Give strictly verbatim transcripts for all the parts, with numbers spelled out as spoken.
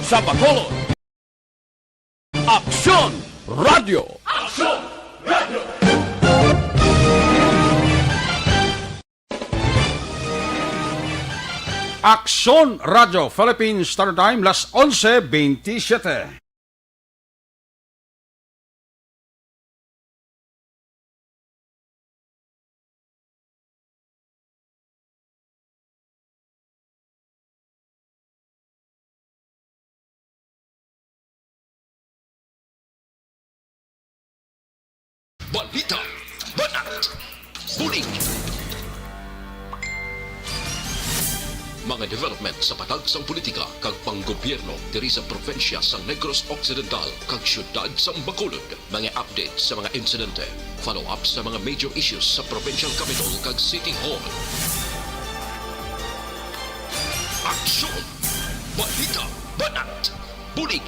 Sa Bacolod, Aksyon Radio. Aksyon Radio. Aksyon Radio Philippines Standard Time, las onse bentisiete. Balita, banat, bulig. Mga development sa patag sang politika kag panggobyerno diri sa probinsya sang Negros Occidental kag siyudad sang Bacolod. Mga update sa mga insidente, follow-up sa mga major issues sa provincial capital kag city hall. Aksyon! Balita! Banat! Bulig!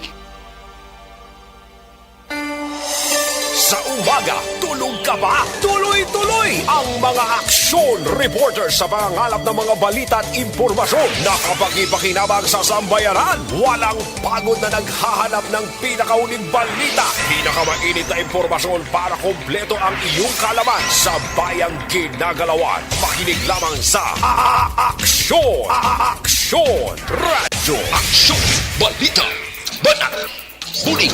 Sa umaga, tulog ka ba? Tuloy-tuloy ang mga aksyon reporter sa pangangalap ng mga balita at impormasyon na kapakipakinabang sa sambayanan. Walang pagod na naghahanap ng pinakahuling balita, pinakamainit na impormasyon para kompleto ang iyong kaalaman sa bayang ginagalawan. Makinig lamang sa A-, A-, Aksyon! A-, A-, Aksyon! Radyo Aksyon! Balita! Banat! Bulig!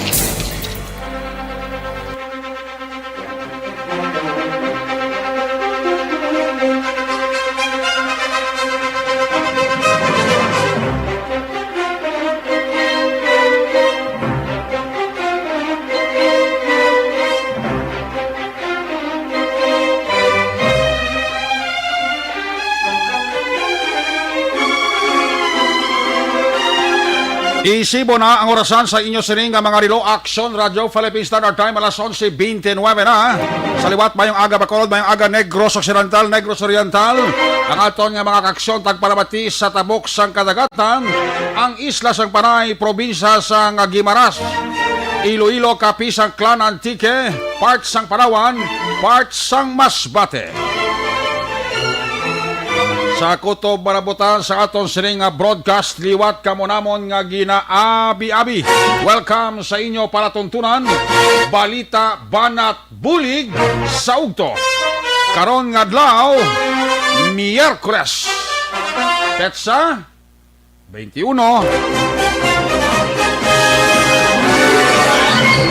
Isibo na ang orasan sa inyo sining nga mga relo. Aksyon Radio Philippine Standard Time, alas onse bente nuebe na. Sa liwat, mayong aga Bacolod, mayong aga Negros Occidental, Negros Oriental, ang aton nga mga kaaksyon tagpalamati sa tabok sang kadagatan, ang isla sang Panay, probinsya sang Guimaras, Iloilo, Capiz, Aklan, Antique, part sang Palawan, part sang Masbate. Sa kutob marabutan sa aton sining nga broadcast, liwat kamo namon nga ginaabi-abi. Welcome sa inyo palatuntunan, balita, banat, bulig sa ugto. Karon nga adlaw, Miyerkules, petsa twenty-uno.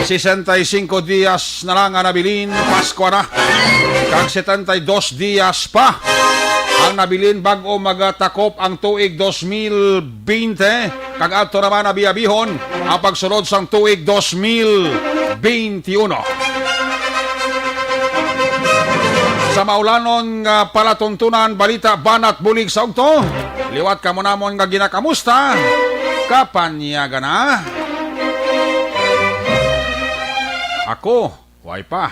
Sesenta y cinco dias na lang ang nabilin, Pasko na. Kag setenta y dos dias pa ang nabilin bag-o magatakop ang tuig dos mil bente, kag adto naman abi-abihon ang pagsulod sang tuig dos mil bente uno. Sa maulanon nga palatuntunan, balita, banat, bulig sa ugto. Liwat kamo namon nga ginakamusta. Kapanyaga na. Ako, way pa.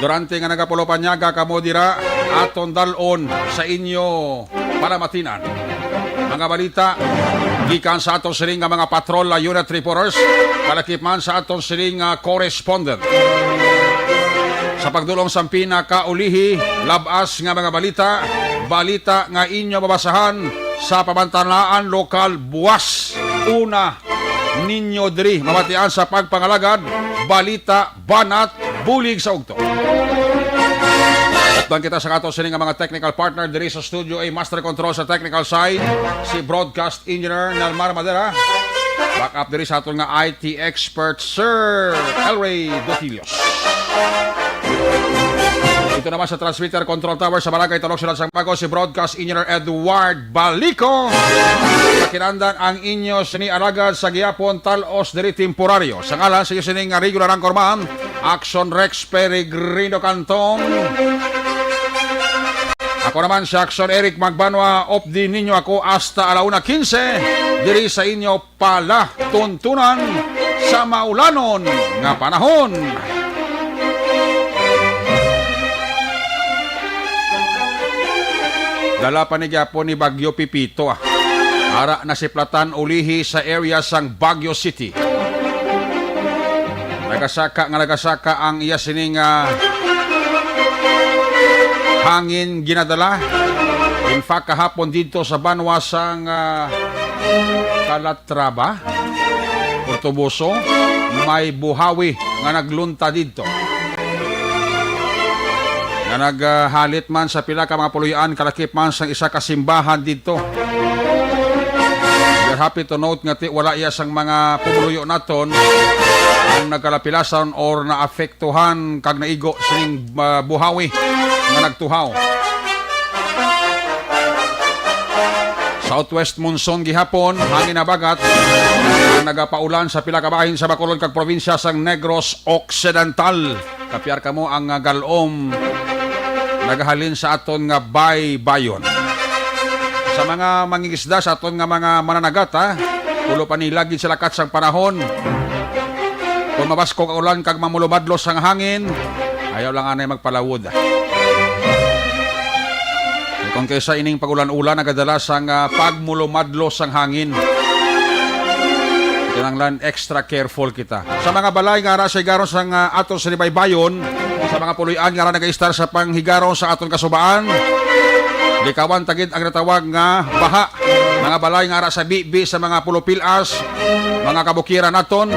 Durante nga nagapulo panyaga kamo dira, aton dal-on sa inyo palamatinan. Mga balita gikan sa aton sining nga mga patrol, ah, unit reporters, kalakip man sa aton sining nga correspondent. Sa pagdulong sang pinakaulihi, lab-as nga mga balita, balita nga inyo mabasahan sa pamantalaan lokal buwas una ninyo diri mabatian sa pagpangalagad, balita, banat, bulig sa ugto. Updan kita sa ato sini nga mga technical partner diri sa studio, ay master control sa technical side, si broadcast engineer Nelmar Madera. Back up diri sa aton nga I T expert, Sir Elray Dotillos. Ito naman sa transmitter control tower sa Barangay Talok, Siyudad sang Bago, si broadcast engineer Edward Balico. Makinandan ang inyo sini alagad sa gihapon, tal-os diri temporaryo. Sa ngalan sa iyo sining nga regular anchorman, Action Rex Peregrino Cantong. Ako naman si Action Eric Magbanwa, updi ninyo ako hasta ala una quince diri sa inyo palatuntunan sa maulanon nga panahon. Dala pa ni gyapon ni Bagyo Pepito, ah. Ara nasiplatan ulihi sa area sang Baguio City. Nagasaka nga nagasaka ang iya sining, ah, hangin ginadala. In fact, kahapon dito sa banwa sang, ah, Calatrava, Ortoboso, may buhawi nga naglunta dito. Nga naghalit man sa pila ka mga puloy-an kalakip man sang isa ka simbahan dito. We're happy to note nga ti wala iya sang mga pumuluyo naton ang nagkalapilasan or naapektuhan kag naigo sining, ah, buhawi nga nagtuhaw. Southwest monsoon gihapon, hangin habagat, ang nagapaulan sa pila ka bahin sa Bacolod kag probinsya sang Negros Occidental. Kapiar kamo ang, ah, galom nagahalin sa aton nga baybayon. Sa mga mangingisda, sa aton nga mga mananagat, ha, pulo pa ni lagi sa lakat sang panahon. Kung mabaskog ang ulan kag mamulubadlos ang hangin, ayaw lang anay magpalawod. Kung kaysa ining pag-ulan-ulan, nagadala sang, ah, pagmulumadlos ang hangin. Kinahanglan extra careful kita. Sa mga balay nga ara sa higaron sang, ah, aton sa Libaybayon, sa mga puloy-an nga ara nagaistar sa panghigaron sa aton kasubaan, likawan ta gid ang natawag nga baha. Mga balay nga ara sa bibi sa mga pulupil-as, mga kabukiran naton,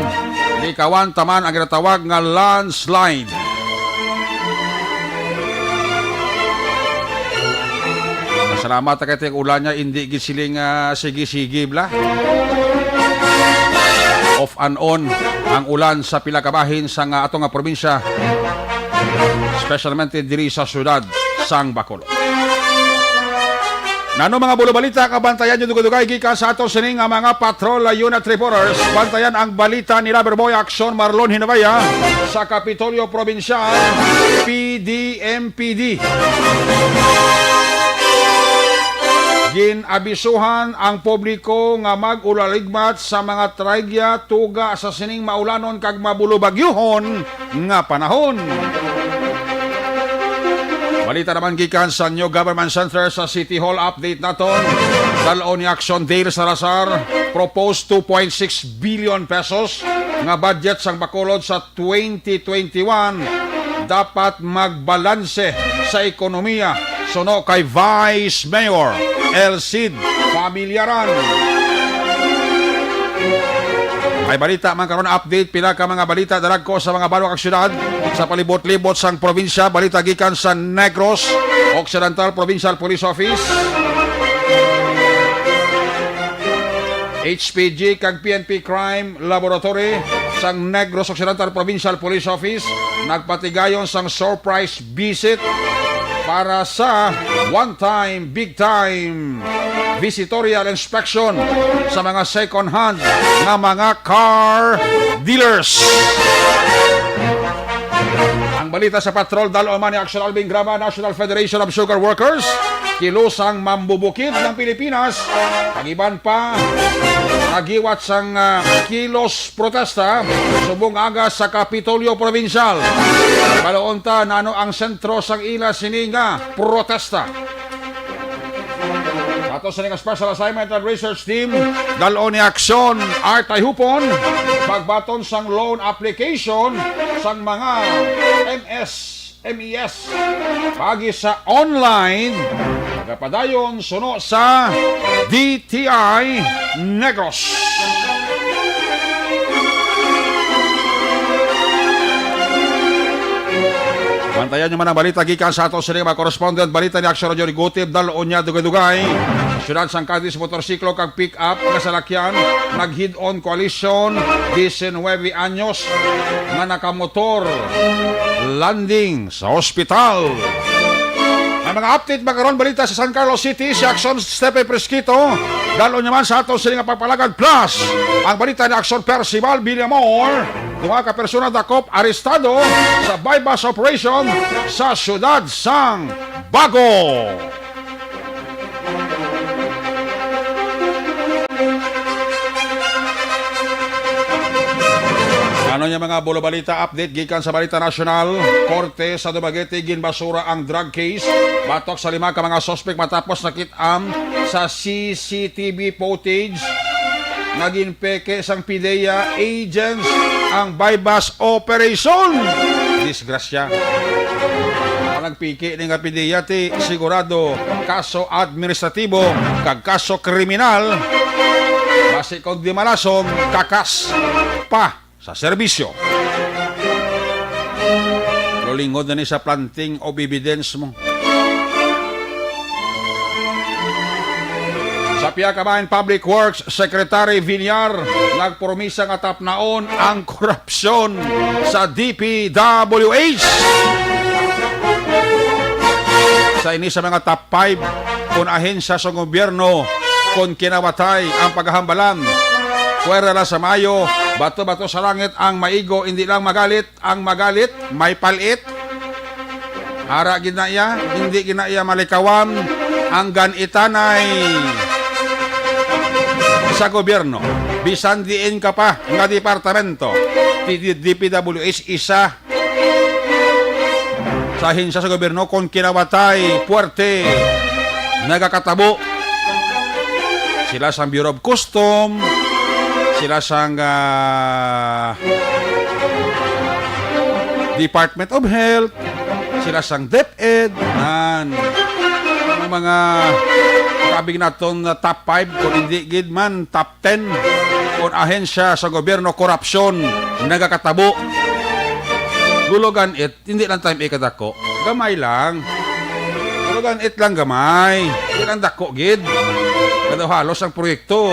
likawan ta man ang ginatawag nga landslide. Salamat kay tag-ulan niya, hindi gid siling, ah, sige-sige bala. Off and on ang ulan sa pila ka bahin sa nga ato nga probinsya, especialmente diri sa siyudad sang Bacolod. Nano mga bulo balita, kabantayan niyo dugay-dugay gikan sa aton sini nga mga patrol unit reporters. Bantayan ang balita ni Loverboy Action Marlon Hinabaya sa Kapitolyo Provincial, P D M P D. Gin-abisuhan ang publiko nga mag-ulaligmat sa mga tragya tuga sa sining maulanon kag mabulobagyuhon nga panahon. Balita naman gikan sa New Government Center sa City Hall. Update naton. Dal-on ni Action Dale Salazar, proposed two point six billion pesos nga budget sang Bacolod sa twenty twenty-one dapat magbalanse sa ekonomiya, suno kay Vice Mayor El Cid Familiaran. May balita man karon, update pila ka mga balita dalagko sa mga banwa kag syudad sa palibot-libot sang probinsya. Balita gikan sa Negros Occidental Provincial Police Office, H P G kag P N P Crime Laboratory sang Negros Occidental Provincial Police Office nagpatigayon sang surprise visit para sa one time, big time visitorial inspection sa mga second hand nga mga car dealers. Ang balita sa patrol, dal-on man ni Action Alvin Grama, National Federation of Sugar Workers, Kilusang Mambubukid ng Pilipinas, kag iban pa, nagiwat sang, ah, kilos protesta subong aga sa Kapitolyo Provincial. Baloon ta nano ang sentro sang ila sini nga protesta. Ato sa nga special assignment and research team, dal-on ni Aksyon Art Ayhupon, pagbaton sang loan application sang mga M S, M E S pagi sa online, nagapadayon suno sa D T I Negros. Bantayan nyo man ang balita gikan sa ato sini mga correspondent. Balita ni Action Radio Rigutib, dal-on niya dugay-dugay. Sa siyudad sang Cadiz, motorsiklo kag pick-up nga salakyan naghid-on koalisyon, diecinuebe anyos, nga nakamotor, landing sa ospital. Ang mga update ba karon, balita sa San Carlos City, si Action Stephen Fresquito. Dal-on naman sa aton sini nga pagpalagad. Plus, ang balita ni Action Percival Villamor, duha ka persona dakop arestado sa buy-bust operation sa siyudad sang Bago. Ano niya mga bulo balita, update gikan sa balita nasyonal. Korte sa Dumaguete ginbasura ang drug case batok sa lima ka mga suspek matapos nakit-am sa C C T V footage nga ginpeke sang PDEA agents ang buy-bust operation. Disgrasya. Ang piki ni nga PDEA ti sigurado kaso administratibo kag kaso kriminal, basi kon di malason, kakas pa sa serbisyo. Lulingod na ni sa planting of evidence mo. Sa pihak ka bahin, Public Works Secretary Villar nagpromisa nga tapnaon ang korupsyon sa D P W H. Sa ini sa mga top five kun ahensya sa gobyerno, kon kinawatay ang paghahambalan. Pwera lang sa Mayo, bato-bato sa langit ang maigo, hindi lang magalit ang magalit, may palit. Ara gid na iya, hindi gid na iya malikawan ang gan-itanay sa gobyerno. Bisan diin ka pa nga departamento, ti-, D P W H isa sa ahensya sa gobyerno, kon kinawatay, puwerte nagakatabo. Sila sang Bureau of Custom, sila sang, ah, Department of Health, sila sang DepEd, nan. Ang mga kabig naton na top five, kung hindi gid man top ten, kung ahensya sa gobyerno, korupsyon, nagakatabo. Gulugan it, hindi lang time ikadako. Gamay lang. Gulugan it lang gamay. Hindi lang dako gid. Kadaw halos ang proyekto.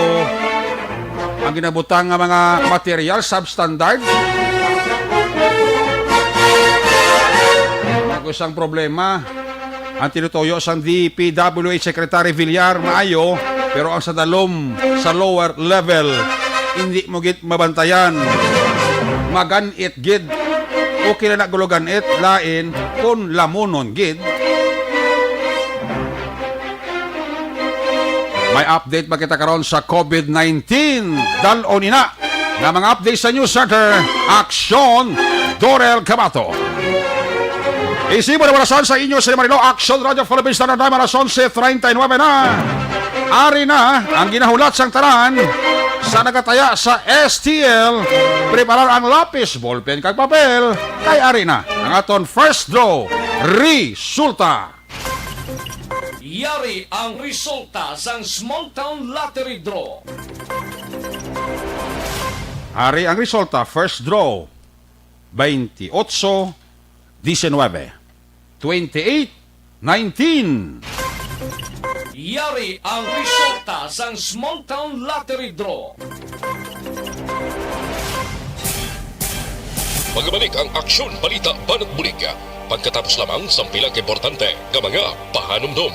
Ang ginabutang nga mga material, substandard. Ako isang problema. Ang tinutuyo sang D P W H Secretary Villar, maayo, pero ang sa dalom, sa lower level, hindi mo gid mabantayan. Magan-it gid. Okay na na gulugan-it, lain kung lamunon gid. May update ba kita karon sa COVID nineteen? Dal-on ina nga mga update sa News Center, Aksyon, Dorel Camato. Isibo na orasan sa inyo sa Manila, Aksyon Radio Philippines Standard Time, alas onse treinta y nueve na. Ari na ang ginahulat sang tanan sa nagataya sa S T L. Preparar ang lapis, ballpen, kag papel. Kay ari na ang aton first draw resulta. Yari ang resulta sang Small Town Lottery Draw. Ari ang resulta, first draw, twenty-eight diecinueve, twenty-eight nineteen. Yari ang resulta sang Small Town Lottery Draw. Magabalik ang Aksyon Balita Banat Bulig pagkatapos lamang sang pila ka importante nga mga pahanumdom.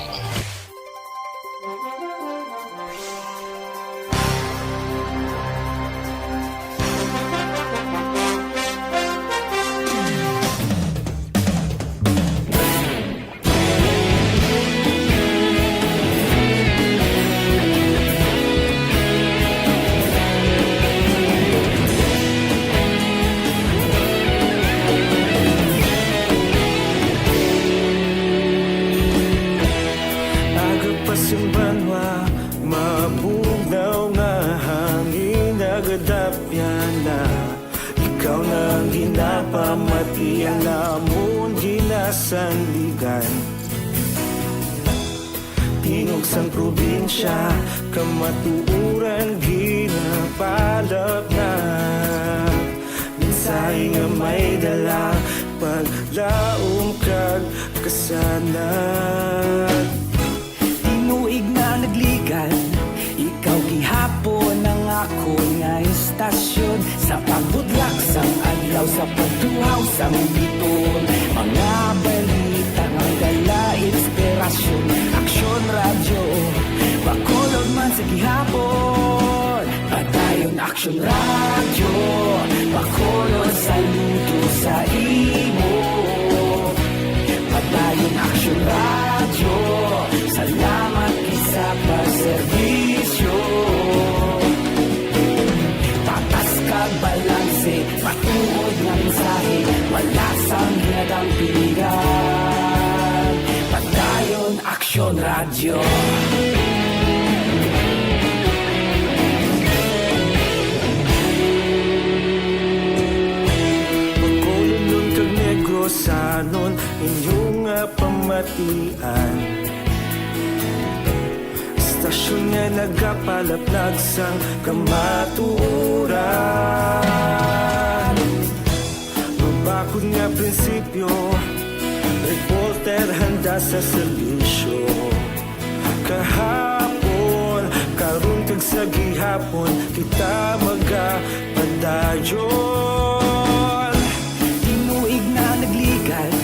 Aga pa sing banwa, mabugnaw nga hangin, nagadapyan na. Ikaw na ang ginapamati, ang amon ginasandigan. Tingog sang probinsya, kamatuoran ginapalapnag. Mensahe nga may dala, paglaom kag kasanag. Tinuig na nagligan, ikaw gihapon ang akon nga istasyon. Sa pagbudlak sang adlaw, sa pagtuhaw sang biton, mga balita nga dala inspirasyon. Aksyon Radyo, Bacolod man sa gihapon. Padayon Aksyon Radyo, Bacolod, saludo sa imo. Padayon Aksyon Radyo, salamat gid sa pagserbisyo. Patas kag balanse, matuod nga mensahe, wala sang ginadampigan. Padayon Aksyon Radyo. Bacolod, Lon kag Negros, sa Anon inyo nga pamatian, istasyon nga nagapalaplag sang kamatuoran. Mabakod nga prinsipyo, reporter handa sa serbisyo. Kahapon, karon kag sa gihapon, kita magapadayon. Tinuig na nagligan,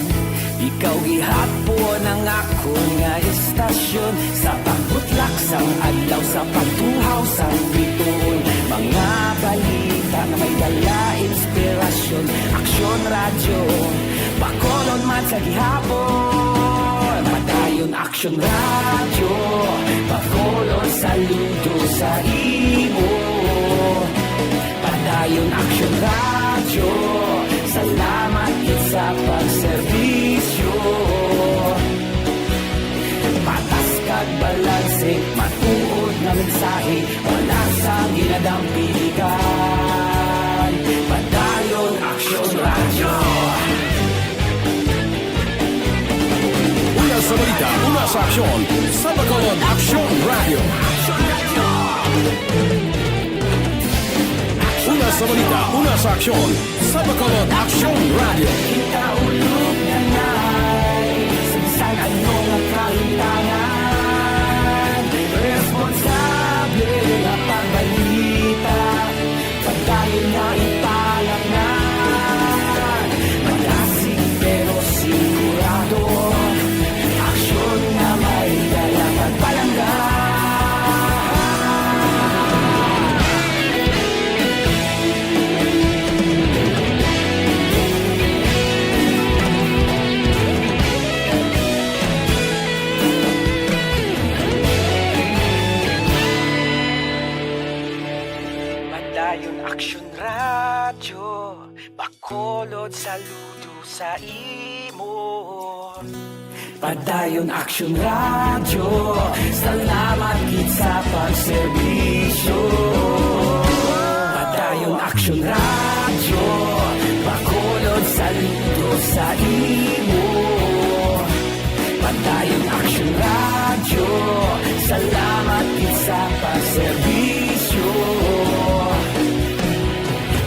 ikaw gihapon ang akon nga istasyon. Sa pagbutlak sang adlaw, sa pagtuhaw sang bituon, mga balita nga may dala inspirasyon. Aksyon Radyo, Bacolod man sa gihapon. Padayon Aksyon Radyo, Bacolod, saludo sa imo. Padayon Aksyon Radyo, salamat gid sa pagserbisyo. Patas kag balanse, matuod nga mensahe, wala sang ginadampigan. Padayon Aksyon Radyo. Una sa balita, una sa aksyon, sa Bacolod Aksyon Radyo. Una sa balita, una sa aksyon, sa Bacolod Aksyon Radyo. Kita ulog nga nay, sa bisan ano nga kahintangan, responsable nga pagbalita. Padayon nga ipalangga, malasig pero sigurado. Aksyon nga may dala pagpalangga. Padayon Aksyon Radyo, Bacolod, saludo sa imo. Padayon Aksyon Radyo, salamat gid sa pagserbisyo. Padayon Aksyon Radyo, Bacolod, saludo sa imo. Padayon Aksyon Radyo, salamat gid sa pagserbisyo.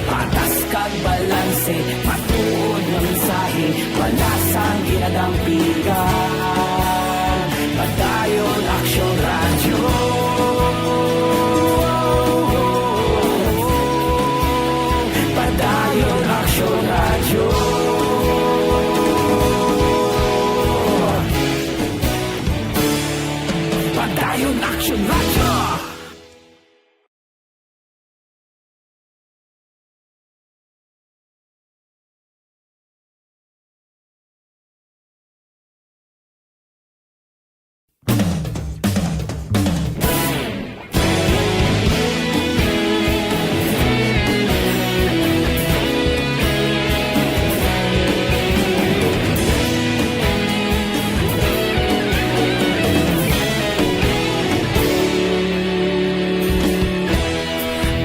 Patas kag balanse, matuod nga mensahe, wala sang ginadampigan. Padayon Aksyon Radyo. Padayon Aksyon Radyo. Padayon Aksyon Radyo.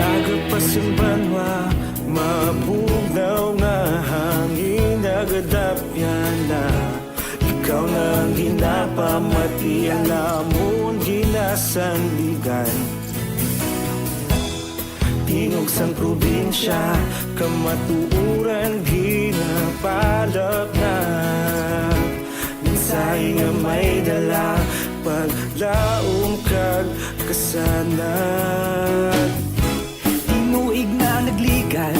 Aga pa sing banwa, mabugnaw nga hangin nagadapyan na. Ikaw na ang ginapamati, ang amon ginasandigan. Tingog sang probinsya, kamatuoran ginapalap na. Mensahe nga may dala, paglaom kag kasanag. Tinuig na nagligan,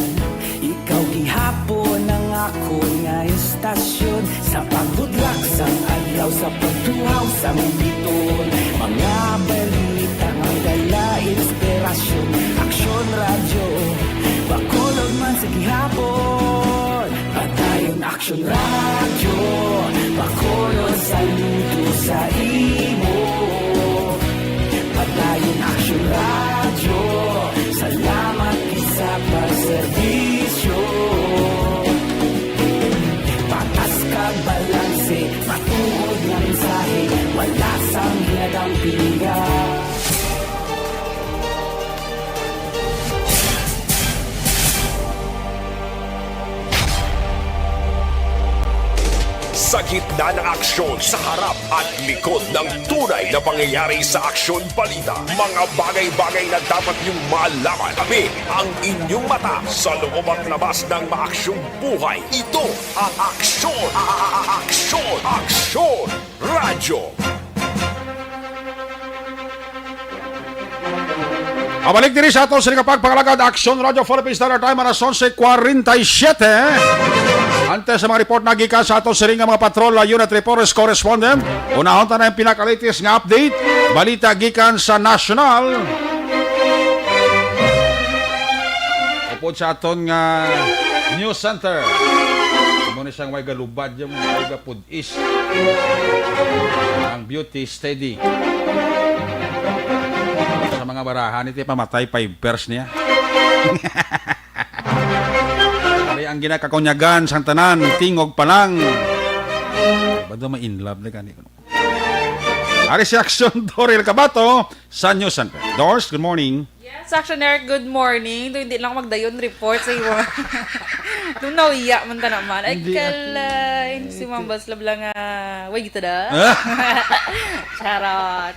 ikaw gihapon ang akon nga istasyon. Sa pagbudlak sang adlaw, sa pagtuhaw sang bituon, mga balita nga may dala inspirasyon. Aksyon Radyo, Bacolod man sa gihapon. Padayon Aksyon Radyo, Bacolod, saludo sa imo. Padayon Aksyon Radyo, salamat gid sa pagserbisyo. Patas kag balanse, matuod nga mensahe, wala sang ginadampigan. Sa gitna ng aksyon, sa harap at likod ng tunay na pangyayari sa Aksyon Balita. Mga bagay-bagay na dapat niyong malaman. Kami ang inyong mata sa loob at labas ng maaksyong buhay. Ito ang Aksyon, a- a- a- Aksyon, Aksyon Radyo. Abalik diri sa aton sini nga pagpangalagad, Aksyon Radyo Philippines Standard Time, alas onse kwarenta y siyete. Antes sa mga report na gikan sa aton sini nga mga patrol, uh, unit reporters, correspondent, unahon ta na ang pinaka-latest nga update, balita gikan sa national. Upod sa aton nga news center. Amo ni siyang way galubad, yung way gapud is ang beauty steady. Sa mga barahan, iti pamatay five pairs niya. Ari ang ginakakunyagan sang tanan, tingog pa lang. Ba daw ma-in love na gani? Ari si Aksyon Doril Cabato sa News Center. Dors, good morning. Yes, Action Eric, good morning. Do hindi lang magdayon report sa imo. Nung nauya man ta naman. Ay, hindi, ah. Kalay, si Ma'am Baslab lang, ah, way gito da. Ah. Charot.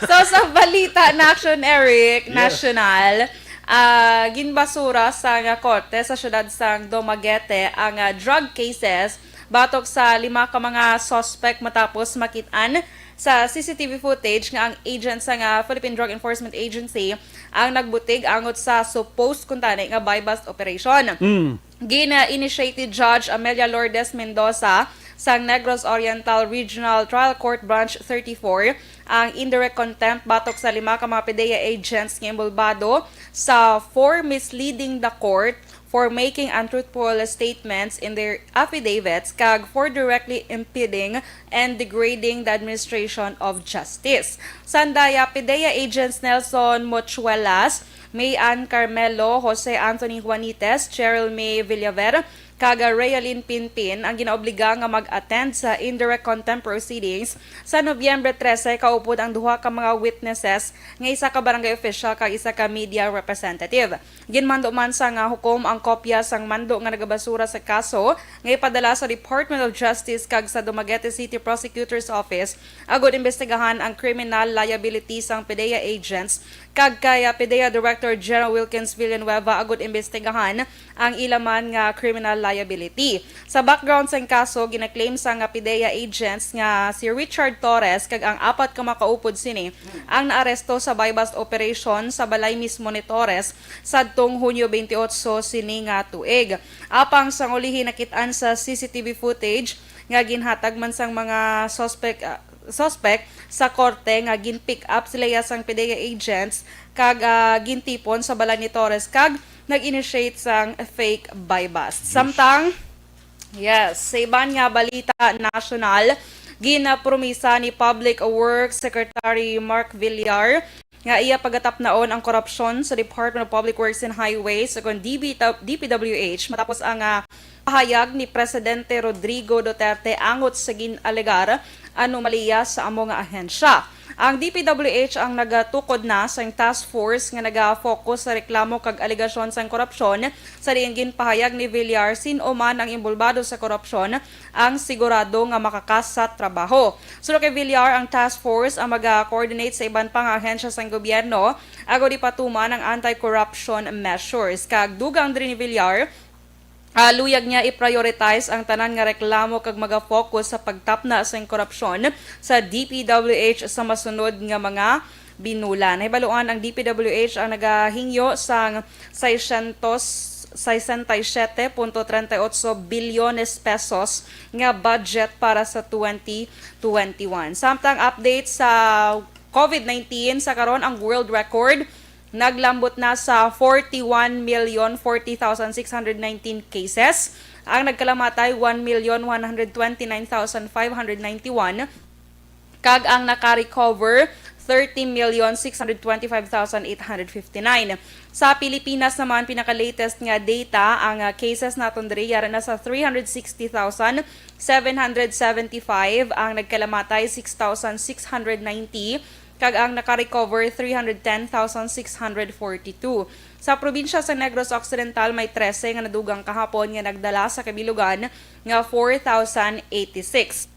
So, sa balita na Action Eric, yes, national, ah, ginbasura sa nga korte sa siyudad sang Dumaguete ang, ah, drug cases batok sa lima ka mga suspect matapos makit-an sa C C T V footage nga ang agent sa nga Philippine Drug Enforcement Agency ang nagbutig angot sa supposed kuntani nga buy-bust operation. Mm. Gina-initiate ni Judge Amelia Lourdes Mendoza sang Negros Oriental Regional Trial Court Branch thirty-four ang indirect contempt batok sa lima ka mga PDEA agents nga involbado sa for misleading the court, for making untruthful statements in their affidavits, kag for directly impeding and degrading the administration of justice. Sandaya, PDEA agents Nelson Mochuelas, May Ann Carmelo, Jose Anthony Juanites, Cheryl May Villaver, kag Realyn Pinpin ang ginaobliga nga mag-attend sa indirect contempt proceedings sa Nobyembre trese, kaupod ang duha ka mga witnesses nga isa ka barangay official kag isa ka media representative. Ginmando man sa nga hukom ang kopya sang mando nga nagabasura sa kaso nga ipadala sa Department of Justice kag sa Dumaguete City Prosecutor's Office agud imbestigahan ang criminal liability sang PDEA agents kag kay, ah, PDEA Director General Wilkins Villanueva agud imbestigahan ang ila man nga criminal liability. Sa background sang kaso, gina-claim sang, ah, PDEA agents nga si Richard Torres kag ang apat ka makaupod sini ang naaresto sa buy-bust operation sa balay mismo ni Torres sadtong Hunyo twenty-eight sini nga tuig. Apang sang ulihi nakit-an sa C C T V footage nga ginhatag man sang mga suspect, ah, suspect sa korte nga gin-pick up sila iya sang PDEA agents kag, ah, gintipon sa balay ni Torres kag nag-initiate sang fake buy-bust. Samtang, yes, sa iban nga balita nasyonal, ginapromisa ni Public Works Secretary Mark Villar nga iya pagatapnaon ang korupsyon sa Department of Public Works and Highways, ukon D B, D P W H, matapos ang, ah, pahayag ni Presidente Rodrigo Duterte angot sa gin-alegar anomalya sa amo nga ahensya. Ang D P W H ang nagatukod na sang task force nga naga-focus sa reklamo kag alegasyon sang korupsyon, sa diin ginpahayag ni Villar sin-o man ang inbolbado sa korupsyon ang sigurado nga makakas sa trabaho. Suno kay Villar, ang task force ang maga-coordinate sa iban pa nga ahensya sang gobyerno agud ipatuman ang anti-corruption measures. Kag dugang diri ni Villar, ah, luyag niya i-prioritize ang tanan nga reklamo kag maga-focus sa pagtapna sang korupsyon sa D P W H sa masunod nga mga binulan. Nahibaluan ang D P W H ang nagahingyo sang seiscientos sesenta y siete punto treinta y ocho bilyones pesos nga budget para sa twenty twenty-one. Samtang update sa COVID nineteen, sa karon ang world record naglambot na sa forty-one million forty thousand six hundred nineteen cases. Ang nagkalamatay, one million one hundred twenty-nine thousand five hundred ninety-one, kag ang naka-recover, thirty million six hundred twenty-five thousand eight hundred fifty-nine. Sa Pilipinas naman, pinaka-latest nga data, ang, ah, cases naton diri yara na sa three hundred sixty thousand seven hundred seventy-five, ang nagkalamatay, six thousand six hundred ninety, kag ang naka-recover three hundred ten thousand six hundred forty-two. Sa probinsya sa Negros Occidental, may trese nga nadugang kahapon nga nagdala sa kabilugan nga four thousand eighty-six.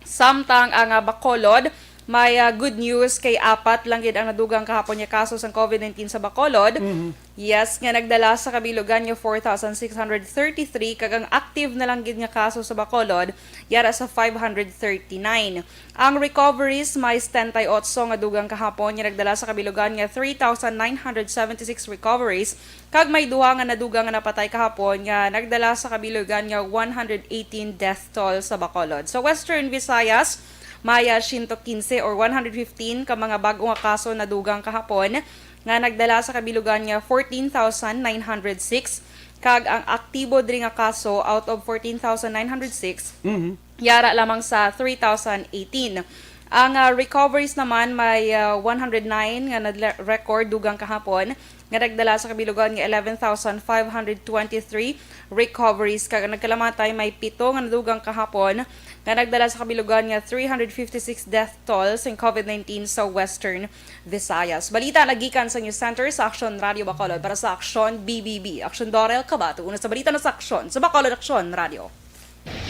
Samtang ang, ah, Bacolod, may, ah, good news kay apat lang gid ang nadugang kahapon nga kaso sang covid nineteen sa Bacolod. Mhm. Yes, nga nagdala sa kabilugan nga four thousand six hundred thirty-three, kag ang active na lang gid nga kaso sa Bacolod yara sa five hundred thirty-nine. Ang recoveries may setenta y ocho nga dugang kahapon nga nagdala sa kabilugan nga three thousand nine hundred seventy-six recoveries, kag may duha nga nadugang nga napatay kahapon nga nagdala sa kabilugan nga one hundred eighteen death toll sa Bacolod. Sa Western Visayas, may, ah, siyento kinse or one hundred fifteen ka mga bag-o nga kaso nadugang kahapon nga nagdala sa kabilugan nga fourteen thousand nine hundred six, kag ang aktibo diri nga kaso out of fourteen thousand nine hundred six, Mhm. yara lamang sa three thousand eighteen. Ang, ah, recoveries naman may, ah, one hundred nine nga nag-record dugang kahapon, nga nagdala sa kabilugan nga eleven thousand five hundred twenty-three recoveries, kag ang nagkalamatay may pito nga nadugang kahapon, nga nagdala sa kabilugan nga three hundred fifty-six death toll sing covid nineteen sa Western Visayas. Balita nagikan sa News Center sa Aksyon Radio Bacolod para sa Aksyon B B B. Aksyon Dorel Kabato, una sa balita na sa Aksyon sa Bacolod Aksyon Radio.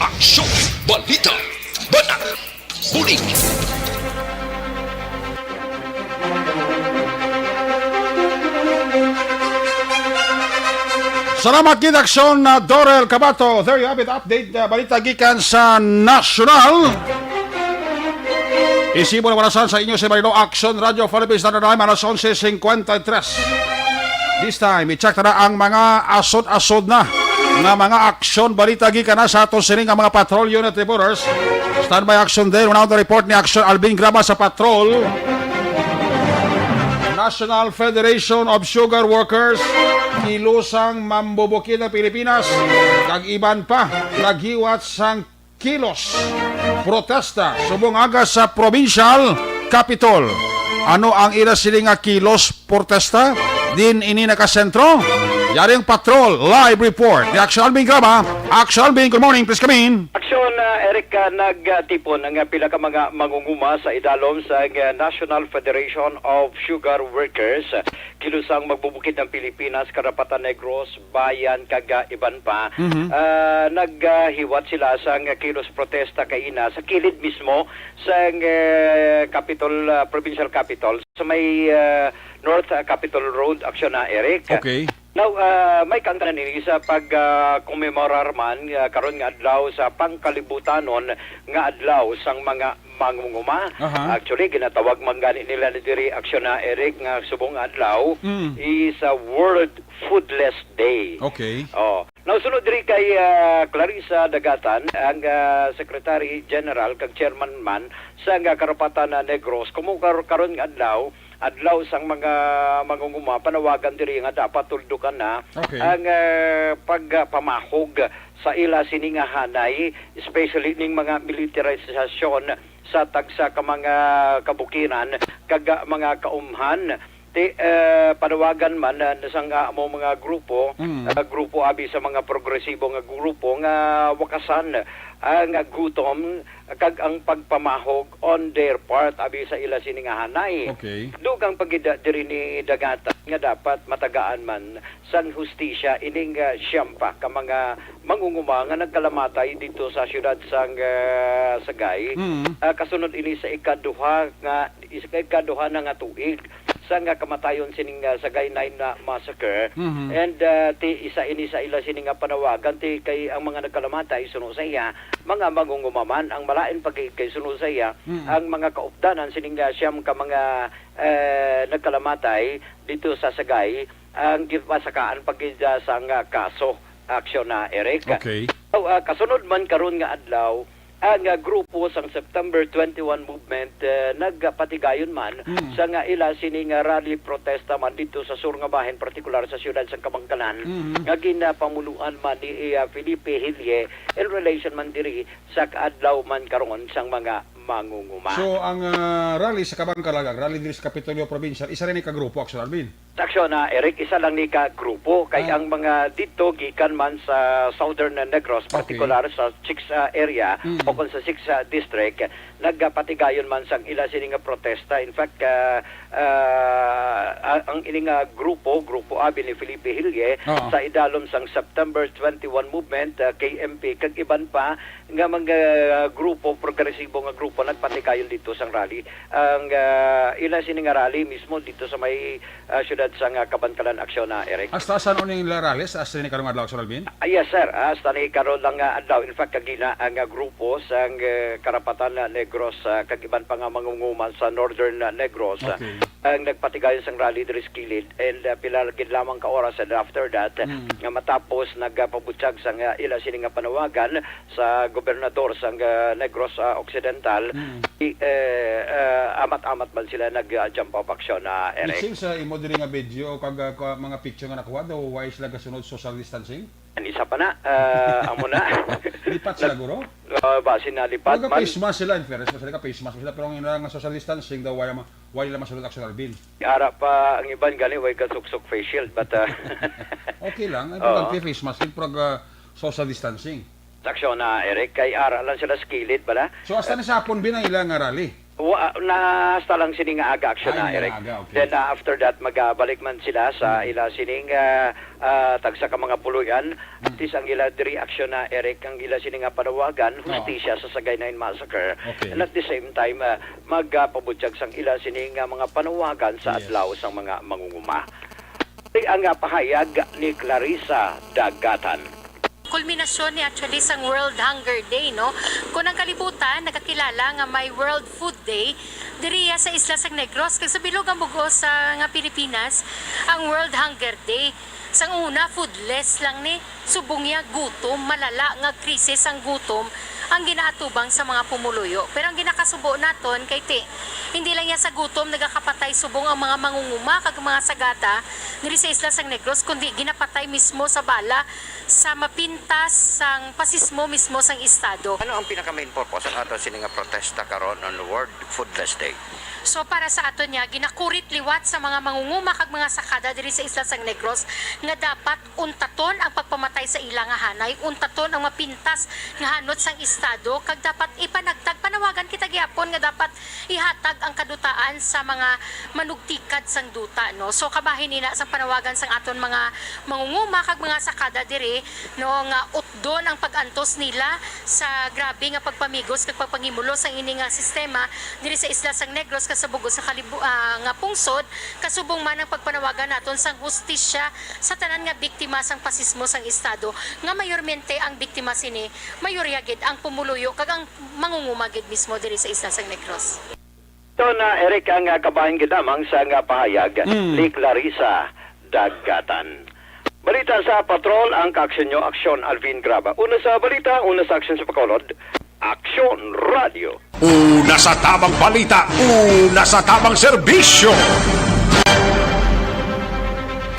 Aksyon, balita, bata, bulig. Salamat gid, Aksyon, na Dorel Kabato. There you have it, update, uh, balita gikan sa nasyonal. Isibol ang orasan sa inyo sa Marino, Aksyon Radio Philippines, na alas onse cincuenta y tres. This time, i-check ta na ang mga asod-asod na nga mga aksyon. Balita gikan na sa aton sini nga mga patrol unit reporters. Standby action din. Una ang report ni Aksyon Alvin Graba sa patrol. National Federation of Sugar Workers, Kilusang Mambubukid ng Pilipinas, kag iban pa naghiwat sang kilos protesta subong aga sa provincial capitol. Ano ang ila sini nga kilos protesta? Din ini nakasentro? Yaring patrol, live report ni Aksyon Alvin Graba. Aksyon Alvin, good morning, please come in. Aksyon, ah, Eric, ah, nagtipon ang, ah, pila ka mga mangunguma sa idalom sa, ah, National Federation of Sugar Workers, Kilusang Magbubukid ng Pilipinas, Karapatan Negros, Bayan, kag, ah, iban pa. Mhm. Ah, naghiwat sila sang kilos protesta kaina sa kilid mismo sang, eh, Capitol, ah, Provincial Capitol, sa may, ah, North, ah, Capitol Road, Aksyon na, Eric. Okay. Now, ah, may kaangtanan ini sa pag, ah, komemorar man, ah, karon nga adlaw sa pangkalibutanon nga adlaw sang mga mangunguma. Aha. Actually, ginatawag man gani nila ni diri, Aksyon na, Eric, nga subong nga adlaw Mm. is a World Foodless Day. Okay. Oh. Now, sunod diri kay, ah, Clarissa Dagatan, ang, ah, Secretary General kag Chairman man sa nga Karapatan na Negros, kumo kar-, karon nga adlaw, adlaw sang mga mangunguma, panawagan diri nga dapat tuldukan na Okay. ang, ah, pagpamahog sa ila sini nga hanay, especially ning mga militarisasyon sa tagsa ka mga kabukiran kag, ah, mga kaumhan. Ti, eh, panawagan man, ah, sang, ah, amo mga grupo, Mm. ah, grupo abi sa mga progresibo nga grupo nga wakasan ang gutom kag ang pagpamahog on their part abi sa ila sini nga hanay. Okay. Dugang pa gid diri ni Dagatan nga dapat matagaan man sang hustisya ining, ah, siyam pa ka mga mangunguma nga nagkalamatay dito sa siyudad sang, ah, Sagay. Mm. Ah, kasunod ini sa ikaduha nga, sa ikaduha na nga tuig sa nga kamatayon sining, ah, Sagay Nine na massacre. Mhm. And, ah, ti isa ini sa ila sini nga panawagan ti kay ang mga nagkalamatay suno sa iya, mga mangunguma man ang malain pa gid kay suno sa iya, Mm. ang mga kaupdanan sining, ah, siyam ka mga, eh, nagkalamatay dito sa Sagay ang gipasakaan pa gid, ah, sang, ah, kaso, Aksyon na, Eric. Okay. So, ah, kasunod man karon nga adlaw, ang, ah, grupo sang September twenty-one Movement, eh, nagpatigayon man Mm. sa nga ila sini nga rally protesta man dito sa sur nga bahin, partikular sa siyudad sa Kabankalan, Mm. nga ginapamunuan man ni, eh, Felipe Hilye in relation man diri sa kaadlaw man karon sang mga mangunguma. So, ang, ah, rally sa Kabankalan, ang rally diri sa Kapitolyo Provincial, isa rin ka grupo, Aksyon Alvin? Aksyon na, Eric, isa lang ni ka grupo, kay Ah. ang mga dito gikan man sa Southern Negros, Okay. partikular sa Chicks, ah, area Mm. o kung sa Sixth, ah, District, nagapatigayon man sang ila sini nga protesta. In fact, ah, ah, a-, ang ini nga grupo, Grupo Abi ni Felipe Hilye, Oo. sa idalom sang September twenty-one movement, ah, K M P, kag iban pa nga mga grupo, progresibo nga grupo, nagpatigayon dito sang rally. Ang, ah, ila sini nga rally mismo dito sa may ah, siyudad sang, ah, Kabankalan Aksyon na, Eric. Hasta san uning la rally? Hasta ni karong adlaw, Sir Alvin? Ah, yes, sir. Ah, hasta ni karon lang nga adlaw. In fact, kagina ang, ah, grupo sang, ah, Karapatan na Negros, ah, kag iban pa nga mangunguma sa Northern, ah, Negros, ah, Okay. ang nagpatigayon sang rally diri sa kilid. And, ah, pila gid lamang ka oras, and after that, Mm. nga matapos nagapabutyag sang, ah, ila sini nga panawagan, sa gobernador sang, ah, Negros, ah, Occidental, Mm. i-, eh, ah, amat-amat man sila nag, ah, jump of action, ah, It Eric. seems, ah, imo diri nga video kag, ah, ka-, mga picture nga nakuha daw, why sila gasunod social distancing? Ang isa pa na, ah, amo na. Lipat sila, Nag-, guro? Ah, basi na lipat Mga man. Face mask sila, in fairness, sila ka face mask sila, pero ang ila nga social distancing daw, why ma-, why nila masunod action, Alvin? Ara pa ang iban gani, way kasuksok face shield, but, ah, Okay lang, importante Oo. face mask, pero, ah, social distancing. Aksyon na, Eric, kay ara lang sila sa kilid bala. So, hasta ni sa hapon, Bin, ang ila nga rally? Wa, na hasta lang sini nga aga, aksyon Ah, na, ila Eric. Aga, okay. Then, ah, after that, magabalik man sila sa Hmm. ila sining, ah, ah, tagsa ka mga puloy-an. Hmm. At least ang ila diri aksyon na, Eric, ang ila sini nga panawagan, Oo. hustisya sa Sagaynayan Massacre. Okay. And at the same time, ah, magapabutyag sang ila sini nga mga panawagan sa Yes. adlaw sang mga mangunguma. Ang, ah, pahayag ni Clarissa Dagatan. Kulminasyon ni actually sang World Hunger Day, no? Kung ang kalibutan nakakilala nga may World Food Day, diriya sa isla sang Negros, kag sa bilog ang bug-os sa nga Pilipinas, ang World Hunger Day. Sang una, foodless lang ni. Subong niya, gutom, malala nga krisis ang gutom ang ginaatubang sa mga pumuluyo. Pero ang ginakasubo naton kay ti, hindi lang niya sa gutom nagakapatay subong ang mga mangunguma kag mga sagada diri sa isla sang Negros, kundi ginapatay mismo sa bala sa mapintas sang pasismo mismo sang estado. Ano ang pinaka-main purpose ang ato sini nga protesta karon on World Foodless Day? So, para sa aton niya, ginakurit liwat sa mga mangunguma kag mga sakada diri sa isla sang Negros nga dapat untaton ang pagpamatay sa ila nga hanay, untaton ang mapintas nga hanot sang estado, kag dapat ipanagtag, panawagan kita gihapon nga dapat ihatag ang kadutaan sa mga manugtikad sang duta, no? So, kabahin ina sang panawagan sang aton mga mangunguma kag mga sakada diri, no, nga utdon ang pag-antos nila sa grabe nga pagpamigos kag pagpangimulos sang ini nga sistema diri sa isla sang Negros kag sa bug-os nga kalibu-, ah, nga pungsod, kasubong man ang pagpanawagan naton sang hustisya sa tanan nga biktima sang pasismo sang estado, nga mayormente ang biktima sini, mayorya gid ang pumuluyo kag ang mangunguma gid mismo diri sa isla sang Negros. Ito na, Eric, ang, ah, kabahin gid lamang sa nga pahayag Mm. ni Clarissa Dagatan. Balita sa Patrol, ang kaaksyon nyo, Aksyon Alvin Graba. Una sa balita, una sa aksyon sa Bacolod, Aksyon Radio. Una sa tamang balita, una sa tamang serbisyo.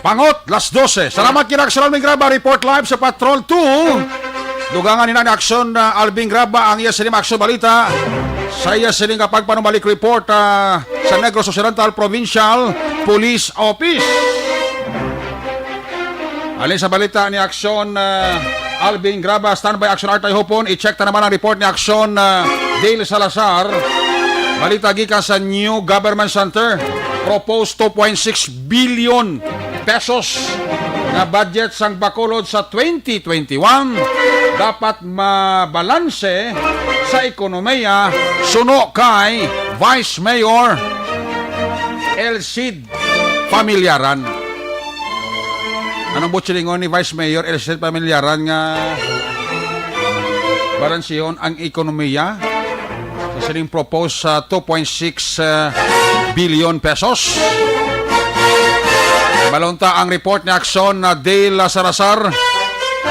Pangot, las dose. Salamat kina Aksyon Alvin Graba, report live sa Patrol two. Dugangan nina ni Aksyon, ah, Alvin Graba ang iya sining aksyon balita sa iya sining nga pagpanumbalik report, ah, sa Negros Occidental Provincial Police Office. Alin sa balita ni Aksyon, ah, Alvin Graba, standby Aksyon Artay Hopon, i-check ta naman ang report ni Aksyon, ah, Dale Salazar. Balita gikan sa New Government Center, proposed two point six billion pesos nga budget sang Bacolod sa twenty twenty-one dapat mabalanse sa ekonomiya, suno kay Vice Mayor Elcid Familiaran. Anong buot silingon ni Vice Mayor Elcid Familiaran nga balansihon ang ekonomiya sa sining proposed sa two point six, uh, billion pesos? Balon ta ang report ni Aksyon na Dale Salazar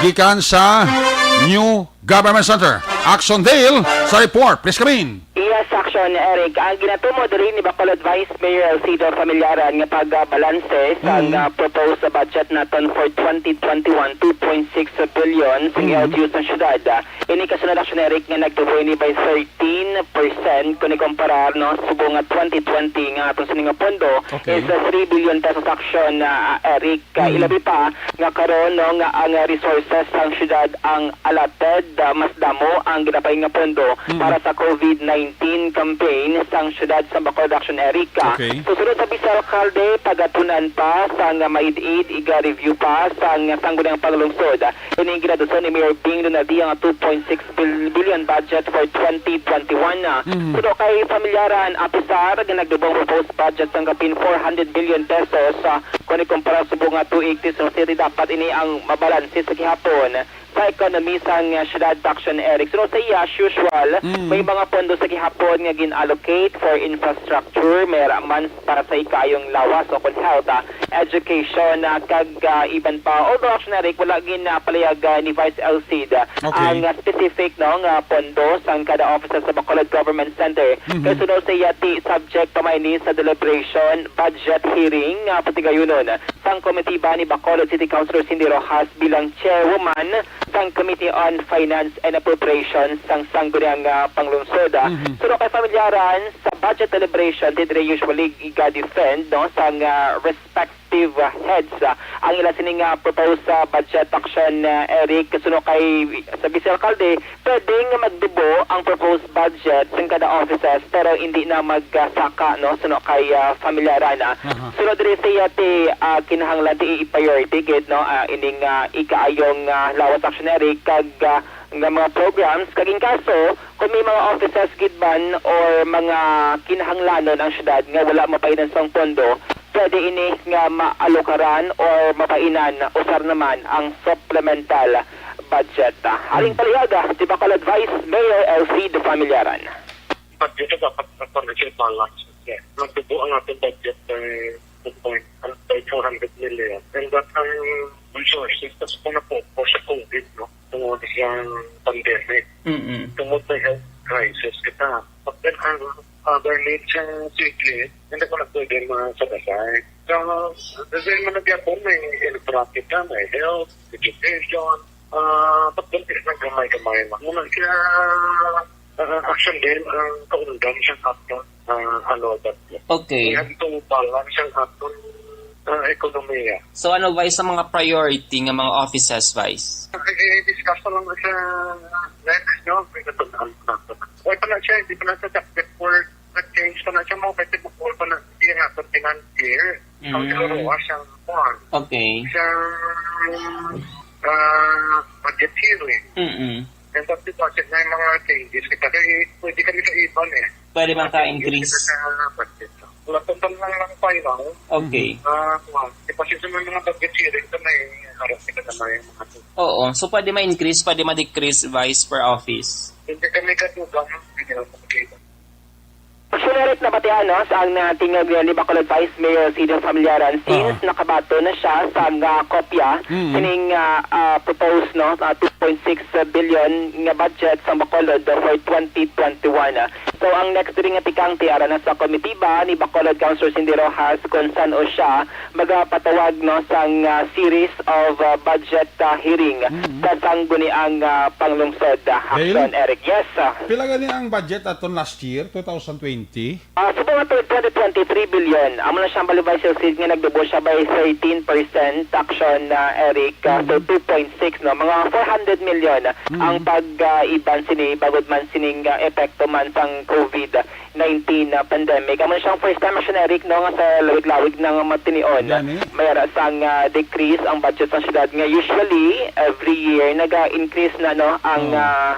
gikan sa New Government Center. Aksyon Dale sa report. Please come in. Iya sa Action, Eric. Ang ginatumod diri ni Bacolod Vice Mayor Alcido Familiaran nga pagbalanse sa Mm. nga proposed budget naton for twenty twenty-one, two point six billion sa Mm. L T O sa syudad. Ini kasunod, Action, Eric, nga nagtubo ini by thirteen percent kung ikumparar, no, subong nga twenty twenty nga aton sini nga pondo Okay. is a three billion pesos, Action, ah, Eric. Ka Mm. ilabi pa nga karon, no, nga ang resources sang syudad ang allotted, ah, mas damo ang ginapay nga pondo Mm. para sa COVID nineteen campaign sang syudad sa Bacolod, Action, Eric. Okay. Susunod sa Vice Alcalde, pagatunan pa sang maid-id, iga-review pa sang sangguniang panglungsod. Ini ginaduson ni Mayor Bing Lunardia nga two point six bil-, billion budget for twenty twenty-one. Mhm. Suno kay Familiaran, apisar nga nagdubong proposed budget sang kapin four hundred billion pesos, ah, kung ikumpara subong nga two eighty sa city, dapat ini ang mabalanse sa gihapon sa ekonomi sang, ah, syudad, Action, Eric. Suno sa iya, as usual, Mm. may mga pondo sa gihapon nga gin-allocate for infrastructure, may ra man para sa ikaayong lawas o kon health, ah, education, ah, kag, ah, iban pa. Although, Action, Eric, wala gin, ah, palayag, ah, ni Vice Alcide, ah, Okay. ang, ah, specific, no, nga pondo sang kada officer sa Bacolod Government Center. Mhm. Kay suno sa iya, ti subject pa man ini sa deliberation, budget hearing, ah, patigayunon sang komitiba ni Bacolod City Councilor Cindy Rojas bilang chairwoman sang Committee on Finance and Appropriations sang sangguniang, ah, panglungsod. Ah, Mhm. suno kay Familiaran, sa budget deliberation, ti diri usually iga-defend, no, sang, ah, respective, ah, heads, ah, ang ila sining, ah, proposed, ah, budget, Action, ah, Eric. Suno kay sa Vice Alcalde, pwedeng magdubo ang proposed budget sang kada offices, pero hindi na magsaka, no, suno kay, ah, Familiaran. Aha. Suno diri sa iya, ti, ah, kinahanglan ti i-priority gid, no, ah, ining, ah, ikaayong, ah, lawas, Action, Eric, kag, ah, nga mga programs, kag in kaso kung may mga offices gid man or mga kinahanglanon ang syudad nga wala mapainan sang pondo, pwede ini nga maalokaran or mapainan usar naman ang supplemental budget. Aring Hmm. palihaga, si Bacolod Vice Mayor Elfried Familiaran. Budget dapat na siya balance. Yeah. Magtubo ang ating budget, eh, two point, ano, four hundred million. And that ang resources, tas kung na-focus sa COVID, no? Tungod sa pandemic. Mm-mm. Tungod sa health crisis kita. Pag ang other needs sa city, hindi ko na pwede masagasay. So, kasi man nagyapon, may infrastructure, may health, education, ah, pagdating ng gamay-gamay lang. Muna siya, ah, action din ang kaundan sa aton, ah, ano, that Okay. We have to balance ang aton, ah, ekonomiya. So, ano, Vice, ang mga priority nga mga offices, Vice? I-discuss pa lang sa next, no? May natutunan pa. Wala pa na siya, hindi pa na sa subject for nag-change pa na siya mo, kasi bukol pa na siya nga sa finance year. Ang Mm. siguro, ah, siyang kuwan. Okay. Siyang, ah, budget hearing. Mm-mm. And pag budget na yung mga changes, kasi pwede kami sa iban eh. Pwede man ka Changes increase. Sa budget. Wala pa lang lang final. Okay. Ah, kuwan. Di pa siya sa mga budget hearing, sa may harap kita na may mga Oo. So, pwede ma-increase, pwede ma-decrease, Vice, per office. Hindi kami katugang, hindi na makikita. Actually, Eric, nabatian, no, sa ang natingog ni Bacolod Vice Mayor Sidon Familiaran, since Oo. nakabaton na siya sa nga kopya Mm. sining, ah, ah, proposed, no, ah, two point six billion nga budget sa Bacolod for twenty twenty-one. So, ang next diri nga tikang ti ara na sa komitiba ni Bacolod Councilor Cindy Rojas kung san-o siya magapatawag, no, sang, ah, series of, ah, budget, ah, hearing Mm. sa sangguniang, ah, panglungsod, ah, Dale? Action, Eric. Yes, ah. Pila gani ang budget aton last year, two thousand twenty? Ah, subong nga twenty twenty-three billion. Amo na siyang balibay sales seed nga nagdubo siya by thirteen percent, Action, ah, Eric. Ah, so, Mm. two point six, no? Mga four hundred million Mm. ang pag, ah, iban sini, bangod man sining, ah, epekto man sang COVID nineteen na pandemic. Amo na siyang first time, Action, Eric, no, nga sa lawig-lawig nga matinion. Gani. May ara sang, ah, decrease ang budget sa syudad nga usually every year naga-increase na, no, ang, Oh. ah,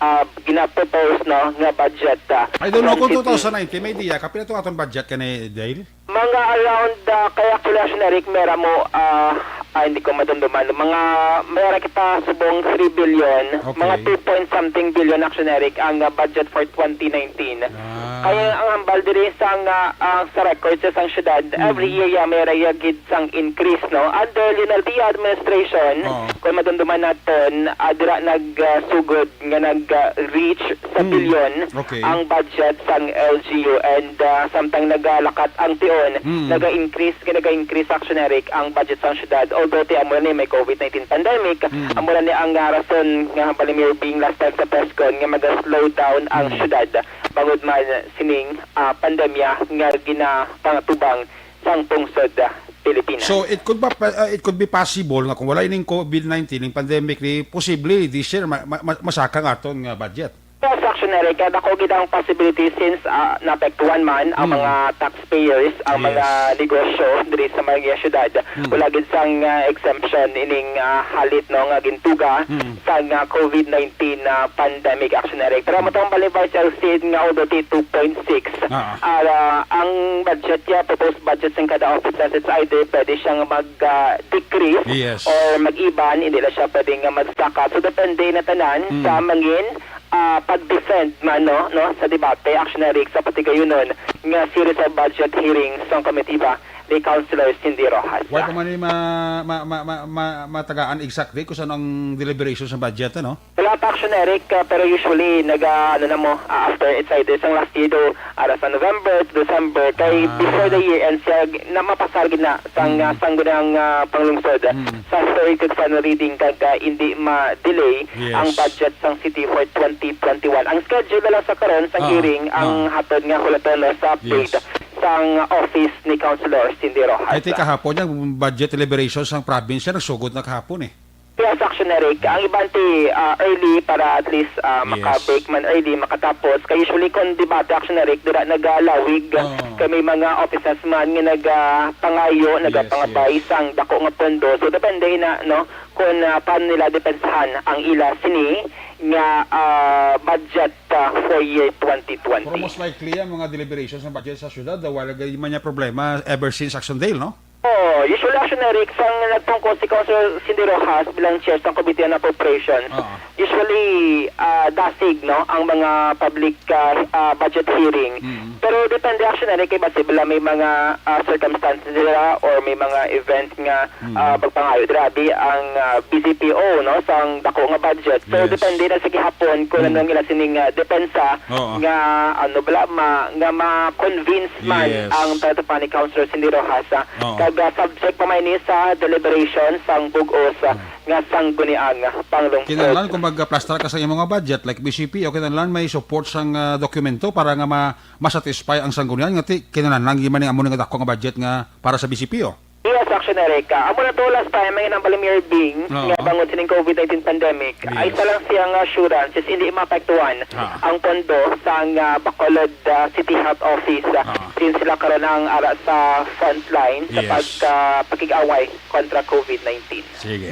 ah, ginapropose, no, nga budget, ah, Ay, don't know kung twenty twenty. Two thousand nineteen, may idea ka, pila to aton budget kani, Dale? Mga around, ah, kaya actually, Action, Eric, mera mo, ah, Ah, hindi ko madumduman. Mga, may ara kita subong three billion, Okay. mga two point something billion, Action Eric, ang, ah, budget for twenty nineteen. Ah. Kaya ang hambal diri sa nga, ah, sa records sa sang syudad, Mm. every year ya may raya gid sang increase, no? Under Leonardia administration, Oo. kung madumduman naton, ah, dira nag, ah, sugod nga nag, ah, reach sa Mm. bilyon Okay. ang budget sang L G U, and, ah, samtang nagalakat ang tion, Mm. naga-increase, nga naga-increase, Action Eric, ang budget sang syudad. Although ti amo ni may covid nineteen pandemic, Mm. amo na ni ang, ah, rason nga hambal ni Mayor Bing last time sa press con nga maga-slow down ang Mm. syudad bangod man sining, ah, pandemya nga ginapangatubang sang pungsod, ah, Pilipinas. So, it could ba, uh, it could be possible nga kung wala ining covid nineteen, ning pandemic ni, posible this year ma-, ma-, ma-, masaka nga aton nga budget. Yes, Action Eric, dako gid ang possibility since, ah, naapektuhan man ang Hmm. mga taxpayers, ang Yes. mga negosyo diri sa mga syudad. Hmm. Wala gid sang, ah, exemption ining, ah, halit, no, nga gintuga Hmm. sa nga covid nineteen na pandemic, Action Eric. Pero matong balibay sa L C D nga although ti two point six, Ah. ah, ang budget niya, proposed budget sa kada office, it's either pwede siyang mag, ah, decrease Yes. or mag-iban, hindi na siya pwede nga magsakat. So, depende na tanan Mm. sa mangin, ah, pag-defend man, no, no, sa debate, Action Eric, sa patigayunon nga series of budget hearings sang komitiba ni Councilor Cindy Rojas. Wala pa man ni ma-, ma-, ma-, ma-, ma-, matagaan exactly kung saan ang deliberation sa budget, ano? Wala pa, Action Eric, ah, pero usually, naga, ano na mo, ah, after, it's either sang last year do, ara sa November to December, kay Ah. before the year ends, siya g-, na mapasar gid na sang, Mm. ah, sang gunang, ah, panglungsod Mm. sa third kag final reading kag, ah, hindi ma-delay Yes. ang budget sang city for twenty twenty-one. Ang schedule na lang sa karon sang Ah, hearing ang ah. hatod nga hulaton, no, sa update Yes. sang office ni Councilor Cindy Rojas. I think kahapon yung budget deliberation sang province yan, nagsugod na kahapon eh. Yes, Action Eric. Ang iban ti, ah, early para at least, ah, Yes. maka-break man early, makatapos. Kay usually kung debate, Action Eric, dira nagalawig, Oo. kay may mga offices man nga nagapangayo, Yes, nagapangabay yes. sang dako nga pondo. So, depende na, no, kung, ah, paano nila depensahan ang ila sini nga, ah, budget, ah, for year twenty twenty. Pero most likely, ang mga deliberations ng budget sa syudad, ah, wala gani man niya problema ever since Action Dale, no? Oh, usually, Action Eric, sang nagpungko si Councilor Cindy Rojas bilang chair sang Committee on Appropriations, Oo. usually, ah, dasig, no, ang mga public, ah, ah, budget hearing. Mm. Pero depende, Action Eric, kay basi bala may mga, ah, circumstances nila or may mga event nga, Mm. ah, magpangayo dira abi ang, ah, B C P O, no, sang dako nga budget. So, Yes. depende na sa gihapon kung Mm. ano ang ila sining, ah, depensa Oo. nga, ano bala, ma-, nga ma-convince man Yes. ang tata pa ni Councilor Cindy Rojas, ah, Oo. kag, ah, subject pa man ini sa deliberation sang bug-os, ah, Mm. nga sangguniang panglungsod. Kinahanglan kung mag-aplastar ka sa imong nga budget, like B C P, o kinahanglan may support sang, ah, dokumento para nga ma-, ma-satisfy ang sanggunian nga ti-, kinahanglan gid man ni amo ni nga dako nga budget nga para sa B C P, o. Yes, Action Eric. Ah, amo na to last time, ang ginambal ni Mayor Bing, Oo. nga bangod sining covid nineteen pandemic, Yes. ay isa lang siyang assurance is hindi maapektuhan Ah. ang pondo sang, ah, Bacolod, ah, City Health Office, ah, Ah. since sila karon ang ara sa frontline sa Yes. pag, ah, pakig-away kontra covid nineteen. Sige.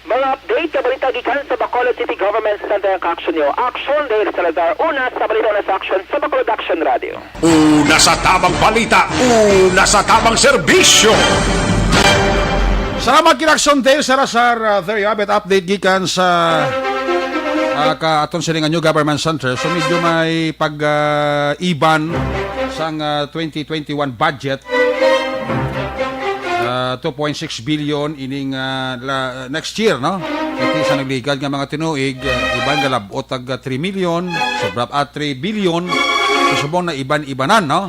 Mga update nga balita gikan sa Bacolod City Government Center ang ka-action niyo. Action Dale Salazar, una sa balita, una sa action sa Bacolod Action Radio. Una sa tabang balita, una sa tabang serbisyo. Salamat, Kinaksyon Dale Salazar. Uh, there you have it. Update gikan sa, uh, ka aton sining new government center. So, medyo may pag, uh, iban sang, uh, twenty twenty-one budget. Uh, two point six billion ining, uh, la-, next year, no? Kay sa nagligad nga mga tinuig, uh, iban galabot tag, uh, three million, sobra, ah, three billion. So, subong na iban-ibanan, no?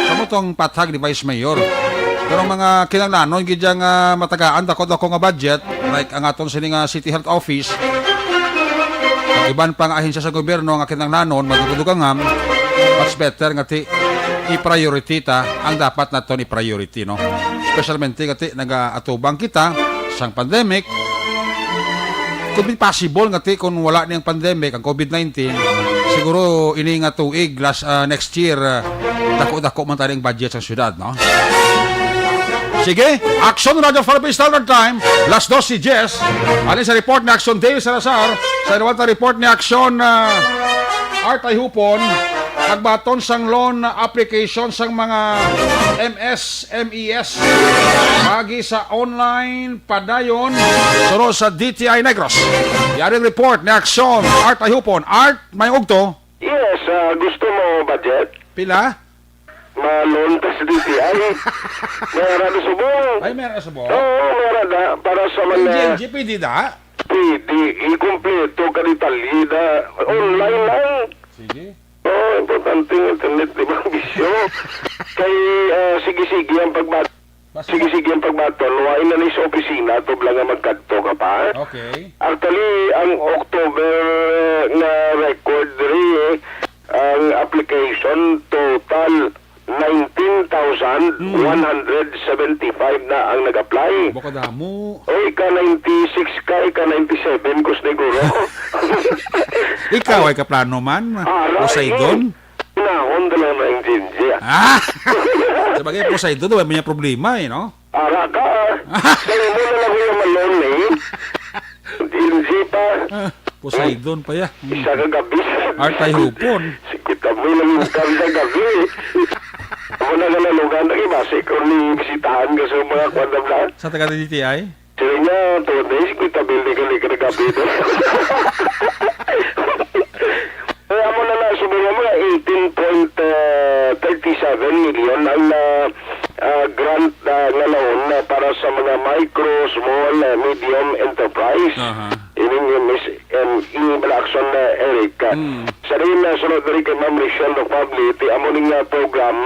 Sa mo tong pathag ni Vice Mayor. Pero mga kinahanglanon gid yang, ah, matagaan, dako-dako nga budget, like ang aton sini nga City Health Office, ang iban pa nga ahensya sa gobyerno nga kinahanglanon, madugadugangan, much better nga ti i-priority ta ang dapat naton i-priority, no? Especialmente nga ti nagaatubang kita sang pandemic, could be possible nga ti kung wala ni ang pandemic, ang covid nineteen, siguro ini nga tuig, last, ah, next year, ah, dako-dako man tayo ang budget sa syudad, no? Sige, Action Radio Philippine Standard Time, las dos y diez. Alin sa report ni Action Dale Salazar, sa inuwan ta report ni Action, ah, Art Ayhupon, Pagbaton sang loan application sang mga M S M Es pagi sa online padayon suno sa D T I Negros. Yari ang report ni Action Art Ayupon. Art, may ugto. Yes, ah, gusto mo budget? Pila? Malon ta sa D T I. May ara na subong. Ay, may ara na subong. Oo, may ara na. Para sa mga G N G, pwede da? Pwede. Ikumpleto ka detalye na. Online lang. Sige. Oo, importante ang internet, di ba? Bisyo. Kay, ah, sige-sige ang pagbat-, Basta sige-sige ang pagbaton. Wala na ni sa opisina, to lang nga magkadto ka pa. Okay. Actually, ang October nga record diri, eh, ang application total nineteen thousand one hundred seventy-five na ang nag-apply. Baka damo. O, ika ninety-six ka, ika ninety-seven ko siguro. Ikaw ay kaplano man, Ara, Poseidon? Eh, unahon na lang ang G N G, ah. Ah! Sabagay, Poseidon, wala may problema eh, no? Ara ka, ah. Sa imo na lang yung malon eh. G N G pa. Ah, Poseidon pa ya. Hmm. Isa ka gabi. Artay hupon. Singkwenta mil ang income sa gabi eh. Ako na nga nalugan, nag-ibasi ko ni bisitahan ka sa mga kwan na. Sa taga D T I? Sila niya, tuod na, singkwenta mil ni gali ka nagabi doon. Eh, amo na na, subong nga mga eighteen point thirty-seven million ang, ah, ah, grant, ah, nga loan na para sa mga micro, small, ah, medium enterprise. Aha. Ining M S M E bala, Action, ah, Eric. Mm. Sa rin na sunod diri kay Ma'am Rachel Locable, ti amo ning, ah, program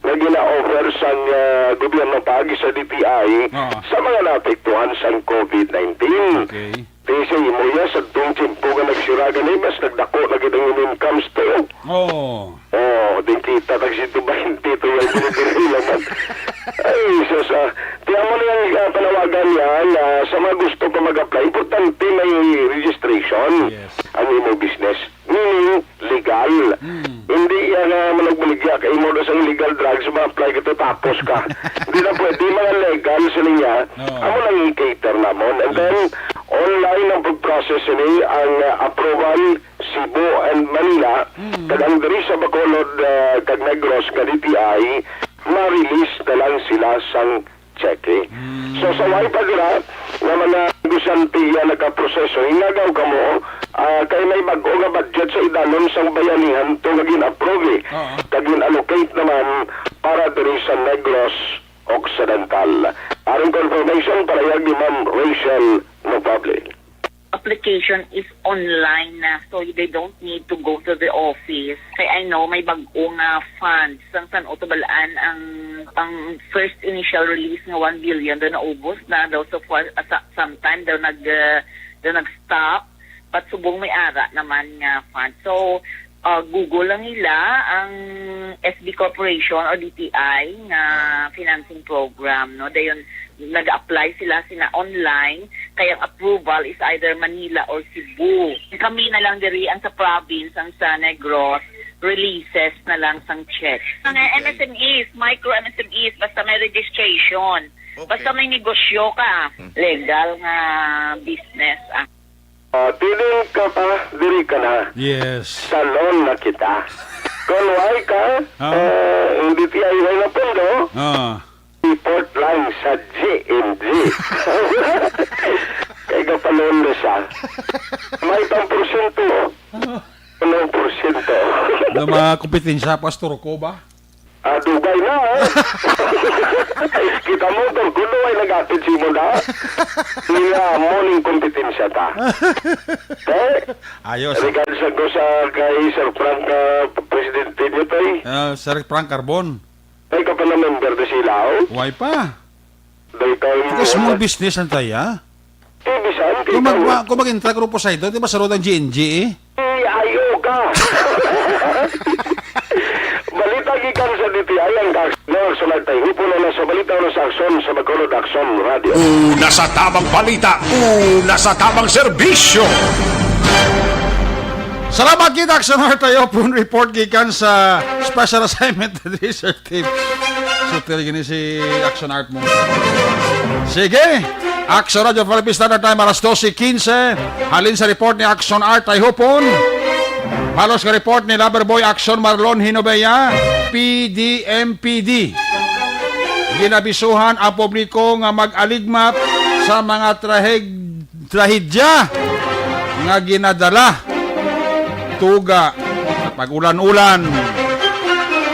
nga gina-offer sang, ah, gobyerno paagi sa D T I Oo. sa mga naapektuhan sang COVID nineteen. Okay. Di sa imo ya, sa tong tiyempo nga nagsira gani, mas nagdako na gid ang imong incomes to. Oo. Oh, din kita tag sento baynte to yung binibili naman. Ay, sus, ah. Ti amo na yung, ah, panawagan niya nga sa mga gusto pa mag-apply, importante may registration Yes. ang imong business. Meaning, legal. Mm. Hindi yan nga managbaligya kay imo na sang illegal drugs, ma-apply ka to, tapos ka. Hindi na pwede, mga legal sila niya. Oo. Amo lang i-cater namon. And Yes. then, online ang pag-process ini, ang, uh, approval, Cebu and Manila, Mm. kag ang diri sa Bacolod, uh, kag Negros nga D T I, ma-release na lang sila sang cheque. Mm. So, sa way pa dira nga mga negosyante nga nagaproseso, hinagaw kamo, ah, kay may bag-o nga budget sa idalom sang bayanihan to nga gin-approve, eh. Oo. Kag gin-allocate naman para diri sa Negros Occidental. Aron confirmation, palahayag ni Ma'am Rachel Locable. Application is online na, so they don't need to go to the office. Kay I know may bag-o nga funds. Sang san-o to balaan ang, ang first initial release nga one billion, daw naubos na daw, so for, ah, sa, sometime daw nag, ah, daw nag-stop, but subong may ara naman nga fund. So, ah, Google lang nila ang S B Corporation o D T I nga financing program, no? Dayon, nag-apply sila sina online, kay ang approval is either Manila or Cebu. Kami na lang diri ang sa province, ang sa Negros, releases na lang sang check. Mga M S M Es, micro M S M Es, basta may registration, Okay. basta may negosyo ka, Hmm. legal nga business, ah. Ah, tiling ka pa, diri ka na. Yes. Salon na kita. Kung why ka, Ah. eh, hindi T I Y na pundo, Ah. report lang sa G N G. Kaya ka pa noon na siya. May pang porsyento. Ah. Anong porsyento? Ano, mga kompetensya, Pastor ko ba? Ah, dugay na, eh. Kita mo, Turko, no, ay nag-apit si mo na. Nga morning kompetensya ta. Eh? Ayos. Regards ako sa kay Sir Frank, ah, presidente niyo, tay. Ah, Sir Frank Carbon. Ay, ka pa na member na sila, oh? Why pa? Dahil tayo Ito, small business ang tayo, ah. Ti bisan Kung kay mag-, ikaw, kung mag-intra ka rin po sa ito, di ba, sarod ang G N G, eh? Eh, ayo ka. Balita gikan sa D T I ang Aksyon. Sunod tayo, hupo na lang sa balita o sa Aksyon sa Bacolod Aksyon Radio. Una sa tamang balita, una sa tamang serbisyo. Salamat kita, Aksyon Art, tayo po report gikan sa special assignment diri, Sir Steve. So, tira gini si Action Art mo. Sige. Action Radio Philippines Standard Time, alas dose quince. Halin sa report ni Action Art, ay hupon. Halos nga report ni Loverboy Action Marlon Hinobea, P D M P D. Ginabisuhan ang publiko nga mag-aligmat sa mga traheg-, trahedya nga ginadala tuga pag-ulan-ulan.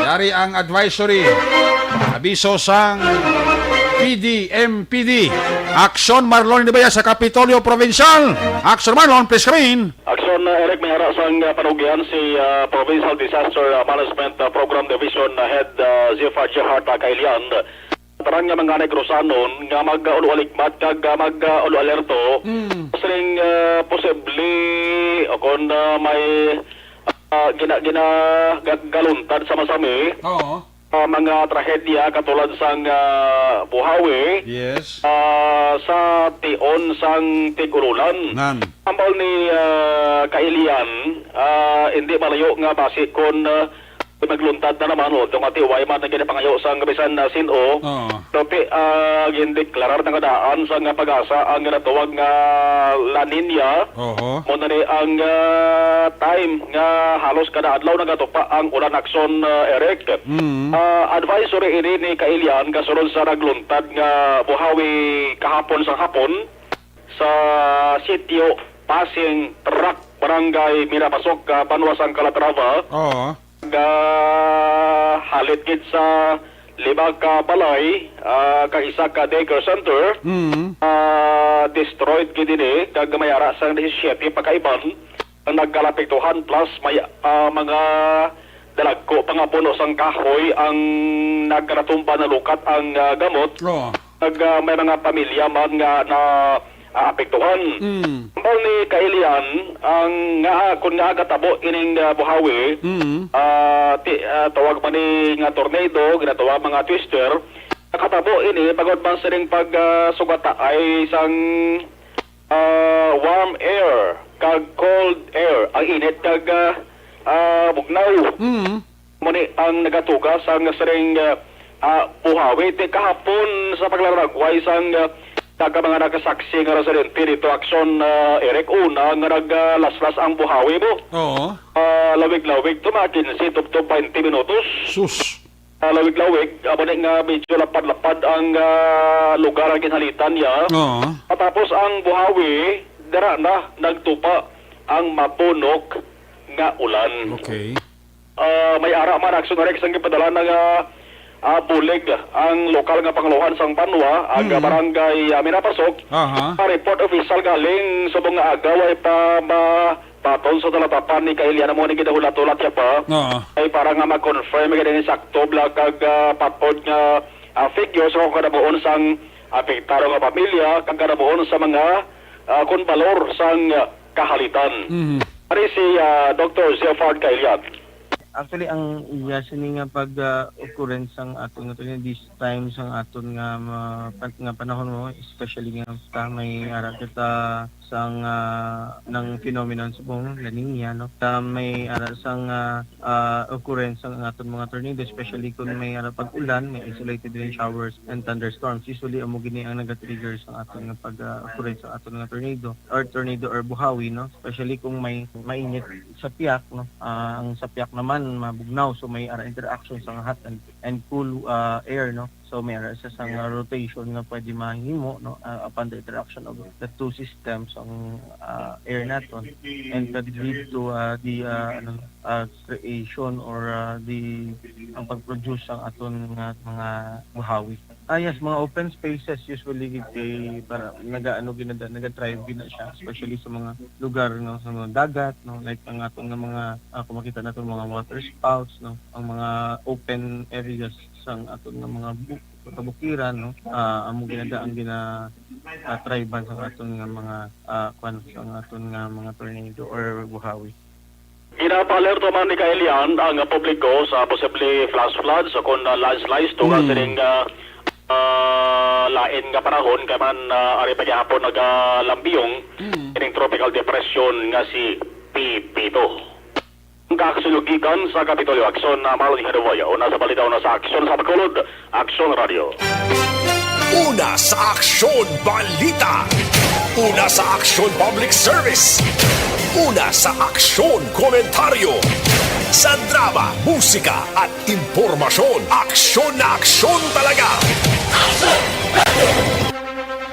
Yari ang advisory, abiso sang P D M P D. Action Marlon Hinobea sa Kapitolyo Provincial. Action Marlon, please come in. Action, uh, Eric, may ara sang, uh, panugyan si, uh, Provincial Disaster, uh, Management, uh, Program Division, uh, Head, uh, Zephyr Jehart, uh, Kailian. Tanan nga mga Negrosanon nga mag-, uh, ulualigmat kag, uh, mag-, uh, ulualerto. Mm. Sining, uh, posible o kon, uh, may, uh, gina-, gina-, ga-, galuntad sa masami. Oo. Ah, mga trahedya katulad sang, ah, buhawi, Yes. ah, sa tion sang tig-ululan. Nan. Ambal ni, ah, Kailian, ah, hindi malayo nga basi kon, ah, magluntad na naman o tungati way man ang ginapangayo sang bisan na sin-o. Oo. Tapi, ah, gindeklarar na nga daan sang PAGASA ang ginatawag nga La Niña. Oho. Mo na ni ang, ah, time nga halos kada adlaw nagatupa ang ulan, Action, ah, Eric. Mm. Ah, advisory ini ni Kailian kasunod sa nagluntad nga buhawi kahapon sa hapon sa sitio Pasing Rock, Barangay Mirapasok, ah, banwa sang Calatrava. Oo. Gahalit gid sa lima ka balay, ah, kag isa ka daycare center, Mm. ah, destroyed gid ini, kag may ara sang disisiete pa ka iban ang nagkalapektuhan, plus may, ah, mga dalagko pa nga puno sang kahoy ang nagkanatumba, nalukat ang, ah, gamot. Oo. Nag, ah, may mga pamilya man nga na, ah, apektuhan. Mm. Ambal ni Kailian, ang nga, kun nga gatabo ining, ah, buhawi, Mm. ah, ti-, ah, tawag man ni nga tornado, ginatawag mga twister, nakatabo ini bangod man sining pag, ah, sugataay sang, ah, warm air kag cold air, ang init kag, ah, ah, bugnaw. Mm. Mo ni ang nagatuga sang sining, ah, ah, buhawi. Ti kahapon sa paglaragway sang, ah, taga mga nakasaksi nga residente dito, Action, ah, Eric, una nga naglaslas ang buhawi mo. Oo. Ah, lawig-lawig to, mga quince tubtob twenty minutos. Sus. Ah, lawig-lawig, amo ni nga medyo lapad-lapad ang, ah, lugar ang ginhalitan niya. Oo. Matapos ang buhawi, dira na nagtupa ang mabunok nga ulan. Okay. Ah, may ara man, Action Rex, ang gipadala nga, ah, bulig ang lokal nga pangulohan sang banwa, ang, Mm. barangay, ah, Mirapasok. Aha. Ang report official galing subong nga agaw ay pa, ma-, paton sa talatapan ni Kailian mo ni ginahulat-hulat siya pa. Oo. Ay para nga ma-confirm gid ang sakto bala kag, ah, patod nga, ah, figures kung kadabuon sang apektado nga pamilya kag kadabuon sa mga, ah, kun balor sang, ah, kahalitan. Mhm. Ari si, ah, Doctor Zefard Kailian. Actually, ang iya sini nga pag, ah, occurrence sang aton nga tuyo, this time sang aton nga ma-, pan-, nga panahon mo, especially nga ta may ara kita sang, ah, nang phenomenon sa buong La Niña, no? Ta may ara sang, ah, ah, occurrence sang aton mga tornado, especially kung may ara pag-ulan, may isolated rain showers and thunderstorms. Usually, amo gini ang nagatrigger sang aton nga pag, ah, occurrence sa aton nga tornado or tornado or buhawi, no? Especially kung may mainit sa piyak, no? Ah, ang sa piyak naman mabugnaw, so may ara interaction sa hot and, and cool, ah, air, no? So may ara sa, sa nga rotation nga pwede mahimo, no? Ah, upon the interaction of the two systems, ang, ah, air naton, and that lead to, ah, the, ah, ano, ah, creation or, ah, the, ang pag-produce sang aton nga mga buhawi. Ah, yes, mga open spaces usually gid kay para nagaano gid na, naga-thrive gid na siya, especially sa mga lugar, no, sa mga dagat, no, like ang aton nga mga, ah, kung makita naton mga water spouts, no, ang mga open areas sang aton nga mga bu-, kabukiran, no, ah, amo gid na ang gina, ah, thrive-an sang aton nga mga, ah, kwan, sang aton nga mga tornado or buhawi. Ginapaalerto man ni Kailian ang publiko sa posible flash floods o kon, ah, landslides tungod Mm. sining, ah, ah, lain nga panahon kay man, ah, ari pa gihapon nagalambiyong Mm. ining tropical depression nga si Pepito. Ang kaaksuyo gikan sa Kapitolyo Aksyon na Marlon Hiruboyo, una sa balita, una sa aksyon sa Bacolod, Aksyon Radio. Una sa aksyon, balita. Una sa aksyon, public service. Una sa aksyon, komentaryo. Sa drama, musika, at impormasyon, aksyon na aksyon talaga.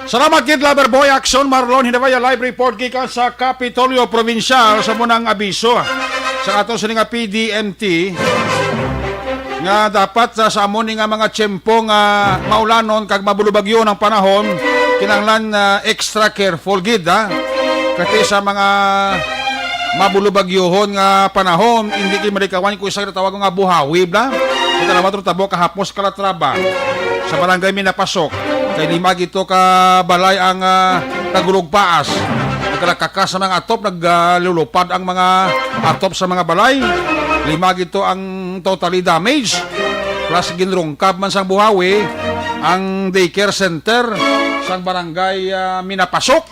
Salamat gid, Lover Boy Action Marlon Hinabaya. Live report gikan sa Kapitolyo Provincial. Sa munang abiso sa ato sini nga P D M T, nga dapat sa, sa amo ni nga mga tiyempo nga maulanon kag mabulubagyo ang panahon, kinahanglan, ah, extra careful gid, ha. Kasi sa mga mabulubagyohon nga panahon, hindi gid malikawan kung isa ginatawag nga buhawi, bla. Kita naman itong tabo kahapon sa Calatrava, sa barangay Minapasok. Kay lima gito ka balay ang, ah, kagulog paas. Nagkalakaka sa mga atop, naglulupad ang mga atop sa mga balay. Lima gito ang totally damaged. Plus, ginrungkab man sang buhawi ang daycare center sang barangay, ah, Minapasok.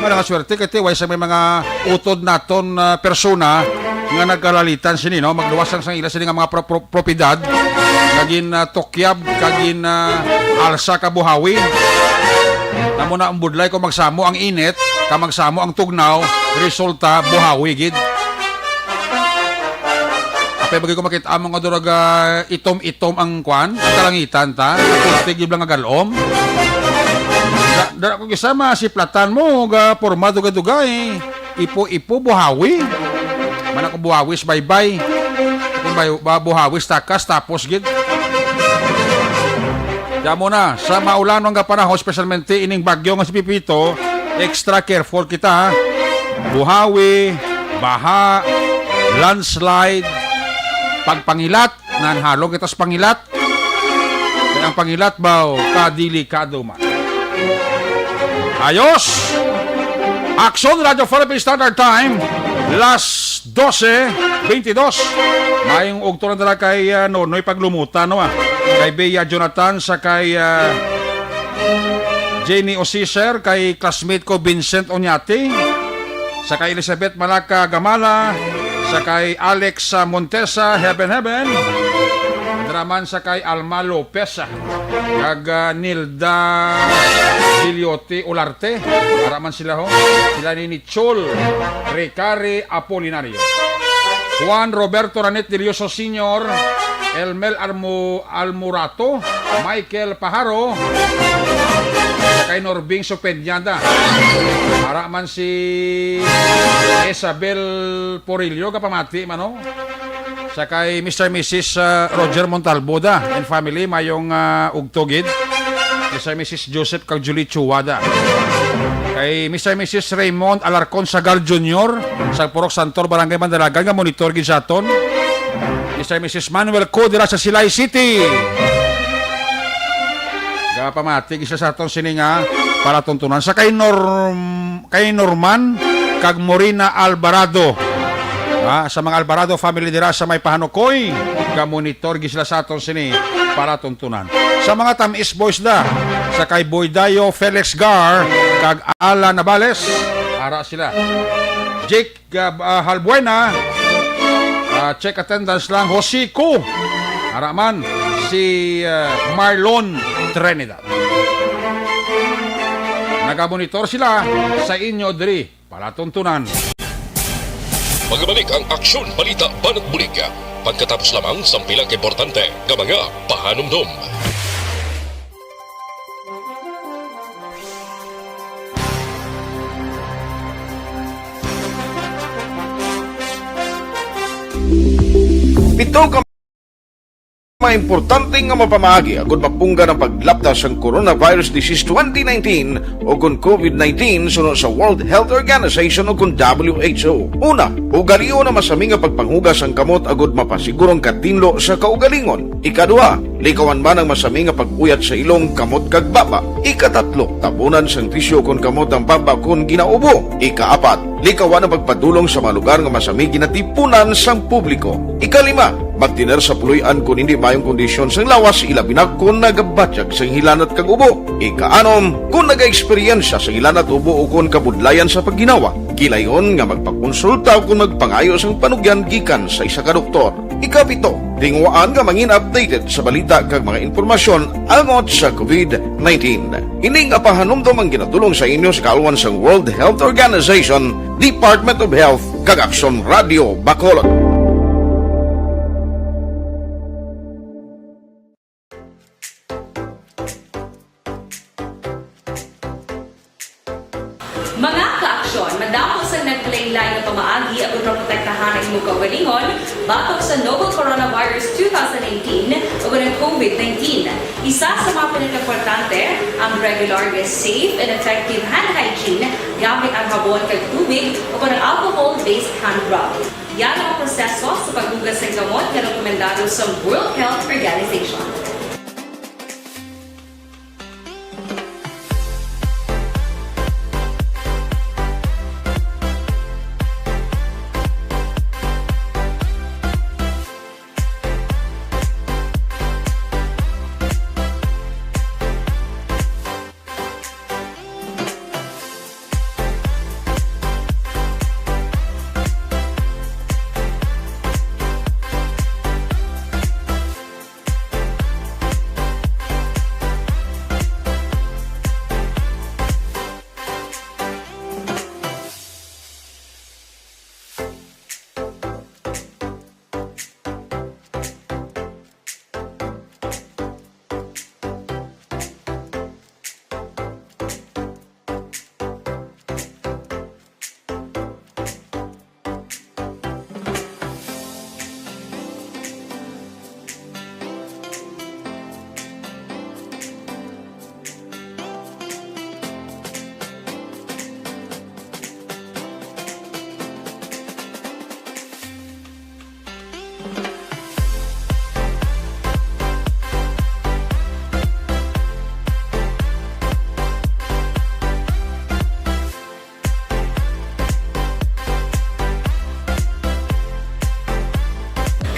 Wala nga swerte kay tiway sa may mga utod naton, ah, persona nga nagkalalitan sini, no? Magluwas lang sang ila sini nga mga pro-, pro-, propiedad nga gin, ah, tukyab kag gin, ah, alsa ka buhawi. Amo na ang budlay kung magsamo ang init, ka magsamo ang tugnaw, resulta buhawi gid. Apay, bagay ko makita mo nga durag, ah, itom-itom ang kwan, ang kalangitan ta. Nakunti gid lang nga galom. Da, da ko gisa masiplatan mo, ga porma dugay-dugay. Ipo-ipo, buhawi. Mana ko buhawi sa baybay. Kung bay-, ba, buhawi sa takas, tapos gid. Damo na, sa maulanong nga panahon, espesyalmente ining bagyo nga si Pepito, extra careful kita, ha? Buhawi, baha, landslide, pagpangilat, nanhalong kita sa pangilat. Kaya ang pangilat, baw, kadelikado man. Ayos! Action Radio Philippine Standard Time, las dose bentidós. Mayong ugto na dala kay, ah, Nonoy Paglumutan, no, ah. Kay Bea Jonathan, sa kay, ah, Jenny Osiser, kay classmate ko Vincent Oñate, sa kay Elizabeth Malaka Gamala, sa kay Alex, ah, Montesa, Heaven Heaven. Draman sa kay Alma Lopez, ah, kag, ah, Nilda Biliote Olarte. Ara man sila, ho. Sila ni Nichol Recare Apolinario, Juan Roberto Ranit Delioso Senior, Elmel Armo-, Almorato, Michael Pajaro, kay Norbing Supeñada. Ara man si Isabel Porillo, kapamati man, no? Sa kay Mister Missus, ah, Roger Montalbo da and family, mayong, ah, ugto gid. Mister Missus Joseph kag Julie Chua da. Kay Mister Missus Raymond Alarcon Sagal Junior, sa Purok Santor, Barangay Mandalagan, nga monitor gid sa aton. Mister Missus Manuel Co dira sa Silay City. Gapamati gid siya sa aton sini nga palatuntunan. Sa kay Norm-, kay Norman kag Morina Alvarado. Ah, sa mga Alvarado family dira sa may Pahanukoy, ga-monitor gid sila sa aton sini palatuntunan. Sa mga Tamis Boys da, sa kay Boy Dayo, Felix Gar, kag Ala Navales, ara sila. Jake, ah, ah, Halbuena, ah, check attendance lang, Jose Cu. Ara man si, ah, Marlon Trinidad. Nagamonitor sila sa inyo diri palatuntunan. Magbalik ang Aksyon Balita Banat Bulig pagkatapos lamang sang pila ka importante nga mga pahanumdom. Pito ka mga importante nga mapamaagi agud mapunggan ang paglapta sang coronavirus disease twenty nineteen o kon COVID nineteen suno sa World Health Organization o kon W H O. Una, ugalion ang masami nga pagpanghugas sang kamot agud mapasiguro ang katinlo sa kaugalingon. Ikaduha, likawan man ang masami nga pag-uyat sa ilong, kamot, kag baba. Ikatatlo, tabunan sang tisyu kon kamot ang baba kon ginaubo. Ikaapat, likawan ang pagpadulong sa mga lugar nga masami ginatipunan sang publiko. Ikalima, magtener sa puloy-an kon hindi maayong kondisyon sang lawas, ilabi na kon nagabatyag sang hilanat kag ubo. Ikaanom, kon nagaeksperyensya sang hilanat, ubo, o kon kabudlayan sa pagginawa, gilayon nga magpakonsulta o kon magpangayo sang panugyan gikan sa isa ka doktor. Ikapito, tinguhaan nga mangin updated sa balita kag mga impormasyon about sa COVID nineteen. Ini nga pahanumdom ang ginatulong sa inyo sa kaalwan sang World Health Organization, Department of Health, kag Aksyon Radio Bacolod. Mga ka-aksyon, madamo sang naglain-lain nga pamaagi agud maprotektahan ang imong kaugalingon batok sa novel coronavirus two thousand nineteen ug ang COVID nineteen. Isa sa mga pinakaimportante ang regular nga safe and effective hand hygiene gamit ang habon kag tubig o ang alcohol-based hand rub. Yan ang proseso sa paghugas ng gamot nga rekomendado sa World Health Organization.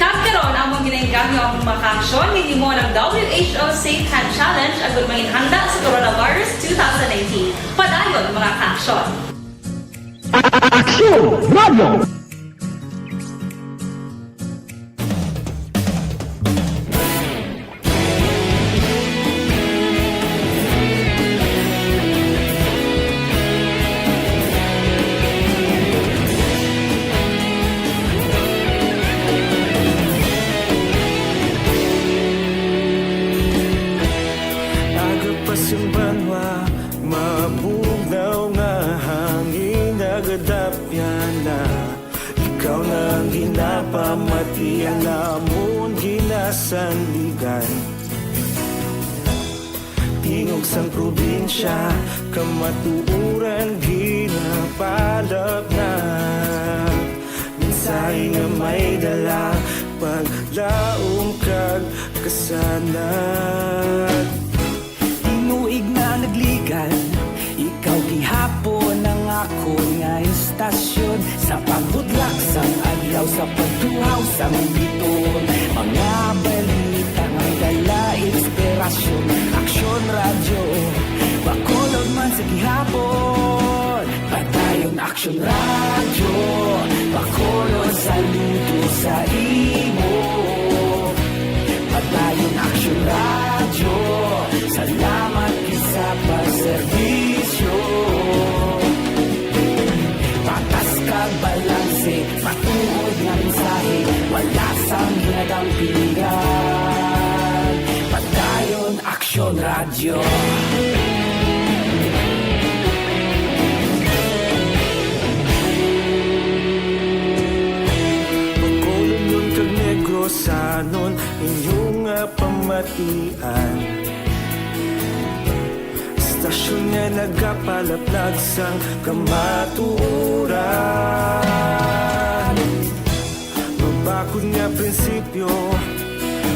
Kag karon, amon ginainganyo ang mga kaaksyon nga gihimo ng W H O Safe Hand Challenge agud manginhanda sa coronavirus two thousand nineteen. Padayon, mga kaaksyon. Aksyon Radio! Aga pa sing banwa, mabugnaw nga hangin, nagadapyan na. Ikaw na ang ginapamati, ang amon ginasandigan. Tingog sang probinsya, kamatuoran ginapalapnat. Mensahe nga may dala, paglaom kag kasanag. Tinuig na nagligan, ikaw gihapon ang akon nga istasyon. Sa pagbutlak sang adlaw, sa pagtuhaw sang biton, mga balita nga may dala inspirasyon. Aksyon Radyo, Bacolod man sa gihapon. Padayon Aksyon Radyo, Bacolod saludo sa imo. Padayon Aksyon Radyo, salamat gid sa pagserbisyo. Patas kag balanse, matuod nga mensahe, wala sang ginadampingan. Padayon Aksyon Radyo. Bacolodnon kag Negrosanon, inyo nga pamatian. Istasyon nga nagapalaplag sang kamatuoran. Mabakod nga prinsipyo,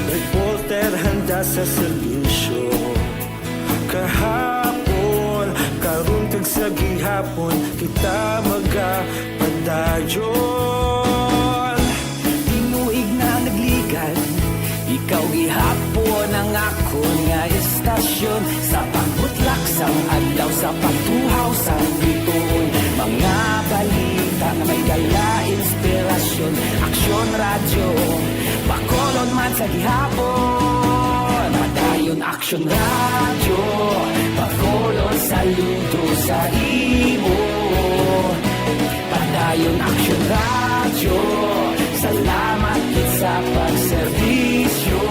reporter handa sa serbisyo. Kahapon, karon kag sa gihapon, kita magapadayon. Tinuig na nagligan, ikaw gihapon ang akon nga istasyon. Sa pagbutlak sang adlaw, sa pagtuhaw sang biton, mga balita nga may dala inspirasyon. Aksyon Radyo, Bacolod man sa gihapon, Padayon Aksyon Radyo. Bacolod, saludo sa imo. Padayon Aksyon Radyo, salamat gid sa pagserbisyo.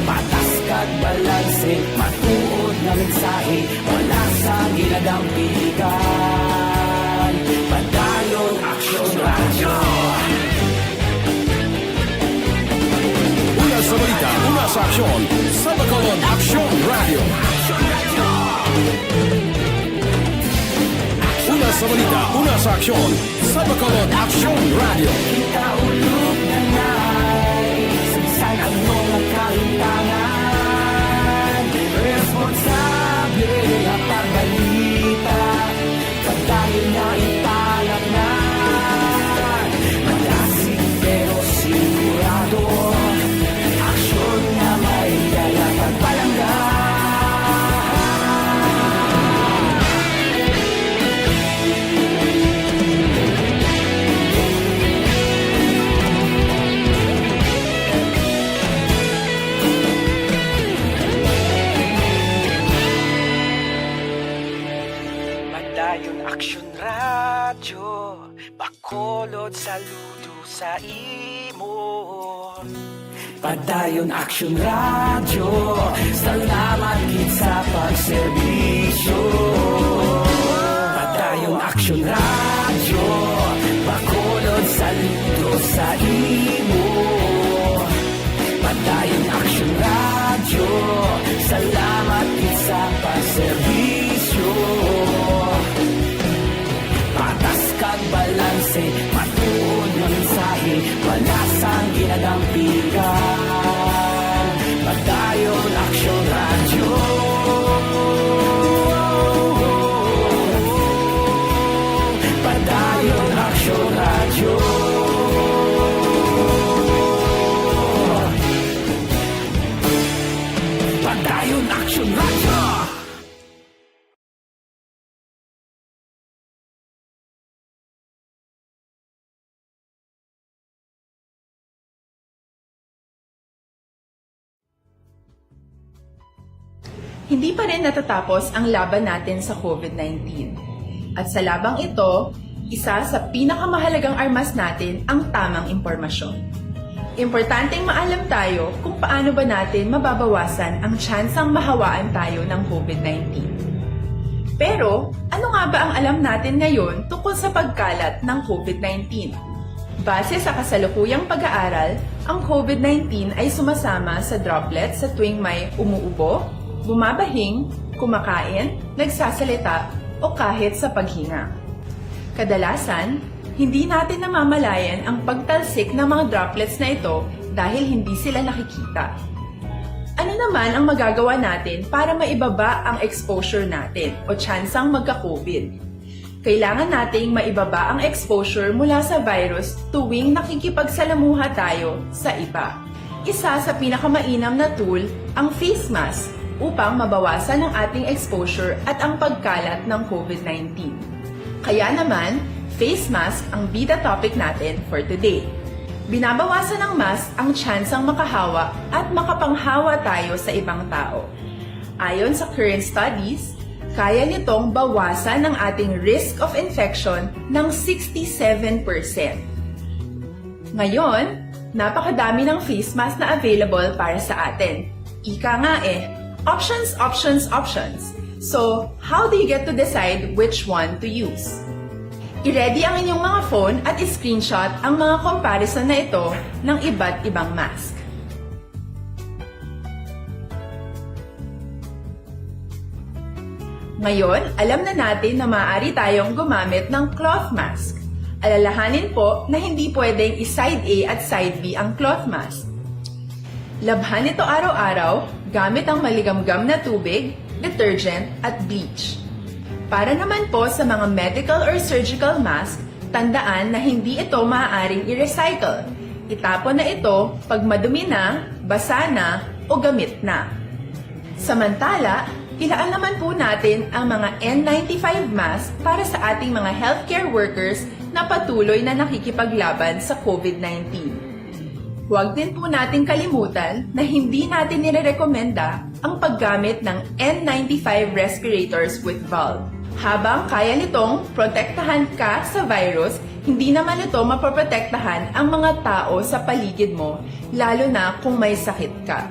Patas kag balanse, matuod nga mensahe, wala sang ginadampigan. Padayon Aksyon Radyo. Una sa balita, una sa aksyon, sa Bacolod Aksyon Radyo. Una sa balita, una sa aksyon, sa Bacolod Aksyon Radyo. Kita ulog na nai, sa bisan ano nga kalimtangan, responsable nga pagbalita, pagdayon nga ipangalan. Malasig pero sigurado, aksyon nga may dala pagpalangga. Padayon Aksyon Radyo, Bacolod, saludo sa imo. Padayon Aksyon Radyo, salamat gid sa pagserbisyo. Padayon Aksyon Radyo, Bacolod, saludo sa imo. Padayon Aksyon Radyo, salamat gid sa pagserbisyo. Patas kag balanse, matuod nga mensahe, wala sang ginadampigan. Padayon Aksyon Radyo. Padayon Aksyon Radyo. Padayon Aksyon Radyo. Hindi pa rin natatapos ang laban natin sa COVID nineteen. At sa labang ito, isa sa pinakamahalagang armas natin ang tamang impormasyon. Importanteng maalam tayo kung paano ba natin mababawasan ang tsansang mahawaan tayo ng COVID nineteen. Pero, ano nga ba ang alam natin ngayon tungkol sa pagkalat ng COVID nineteen? Base sa kasalukuyang pag-aaral, ang COVID nineteen ay sumasama sa droplets sa tuwing may umuubo, bumabahing, kumakain, nagsasalita, o kahit sa paghinga. Kadalasan, hindi natin namamalayan ang pagtalsik ng mga droplets na ito dahil hindi sila nakikita. Ano naman ang magagawa natin para maibaba ang exposure natin o tsansang magka-COVID? Kailangan nating maibaba ang exposure mula sa virus tuwing nakikipagsalamuha tayo sa iba. Isa sa pinakamainam na tool ang face mask upang mabawasan ang ating exposure at ang pagkalat ng COVID nineteen. Kaya naman, face mask ang bida topic natin for today. Binabawasan ng mask ang tsansang makahawa at makapanghawa tayo sa ibang tao. Ayon sa current studies, kaya nitong bawasan ang ating risk of infection ng sixty-seven percent. Ngayon, napakadami ng face mask na available para sa atin. Ika nga eh, options, options, options. So, how do you get to decide which one to use? I-ready ang inyong mga phone at i-screenshot ang mga comparison na ito ng iba't ibang mask. Ngayon, alam na natin na maaari tayong gumamit ng cloth mask. Alalahanin po na hindi pwedeng i-side A at side B ang cloth mask. Labhan ito araw-araw gamit ang maligamgam na tubig, detergent, at bleach. Para naman po sa mga medical or surgical mask, tandaan na hindi ito maaaring i-recycle. Itapon na ito pag madumi na, basa na, o gamit na. Samantala, ilaan naman po natin ang mga N ninety-five mask para sa ating mga healthcare workers na patuloy na nakikipaglaban sa COVID nineteen. Huwag din po nating kalimutan na hindi natin nirerekomenda ang paggamit ng N ninety-five respirators with valve. Habang kaya nitong protektahan ka sa virus, hindi naman ito mapoprotektahan ang mga tao sa paligid mo, lalo na kung may sakit ka.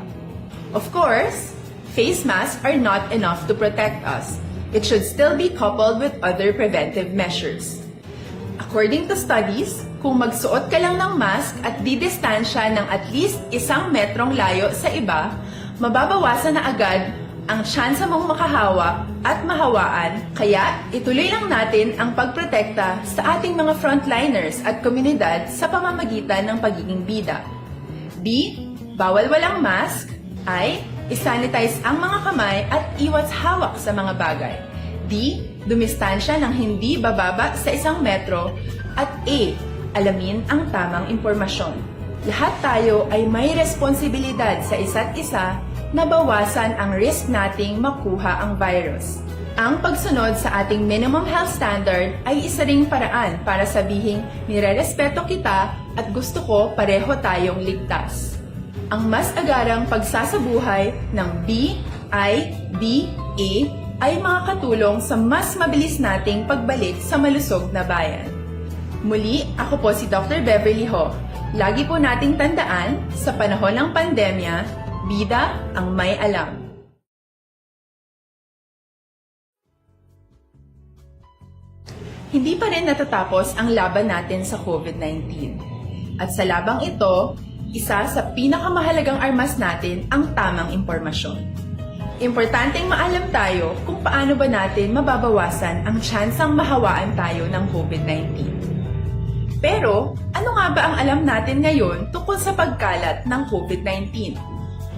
Of course, face masks are not enough to protect us. It should still be coupled with other preventive measures. According to studies, kung magsuot ka lang ng mask at didistansya ng at least isang metrong layo sa iba, mababawasan na agad ang tsansa mong makahawak at mahawaan, kaya ituloy lang natin ang pagprotekta sa ating mga frontliners at komunidad sa pamamagitan ng pagiging bida. B, bawal walang mask. I, isanitize ang mga kamay at iwas hawak sa mga bagay. D, dumistansya ng hindi bababa sa isang metro. At A, alamin ang tamang impormasyon. Lahat tayo ay may responsibilidad sa isa't isa na bawasan ang risk nating makuha ang virus. Ang pagsunod sa ating minimum health standard ay isa ring paraan para sabihing nirerespeto kita at gusto ko pareho tayong ligtas. Ang mas agarang pagsasabuhay ng B I D A ay makakatulong sa mas mabilis nating pagbalik sa malusog na bayan. Muli, ako po si Doctor Beverly Ho. Lagi po nating tandaan, sa panahon ng pandemya, bida ang may alam. Hindi pa rin natatapos ang laban natin sa COVID nineteen. At sa labang ito, isa sa pinakamahalagang armas natin ang tamang impormasyon. Importanteng maalam tayo kung paano ba natin mababawasan ang tsansang mahawaan tayo ng COVID nineteen. Pero, ano nga ba ang alam natin ngayon tungkol sa pagkalat ng COVID nineteen?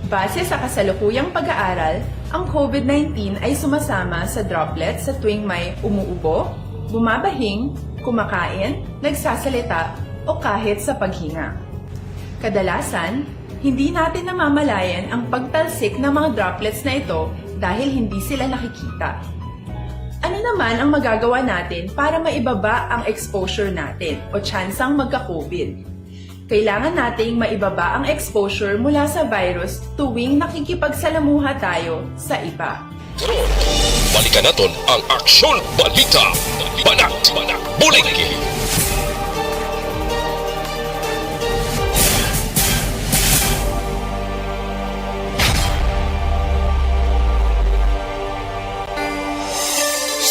Base sa kasalukuyang pag-aaral, ang COVID nineteen ay sumasama sa droplets sa tuwing may umuubo, bumabahing, kumakain, nagsasalita, o kahit sa paghinga. Kadalasan, hindi natin namamalayan ang pagtalsik ng mga droplets na ito dahil hindi sila nakikita. Ano naman ang magagawa natin para maibaba ang exposure natin o tsansang magka-COVID? Kailangan nating maibaba ang exposure mula sa virus tuwing nakikipagsalamuha tayo sa iba. Karon, balikan naton ang Aksyon Balita, Banat Bulig.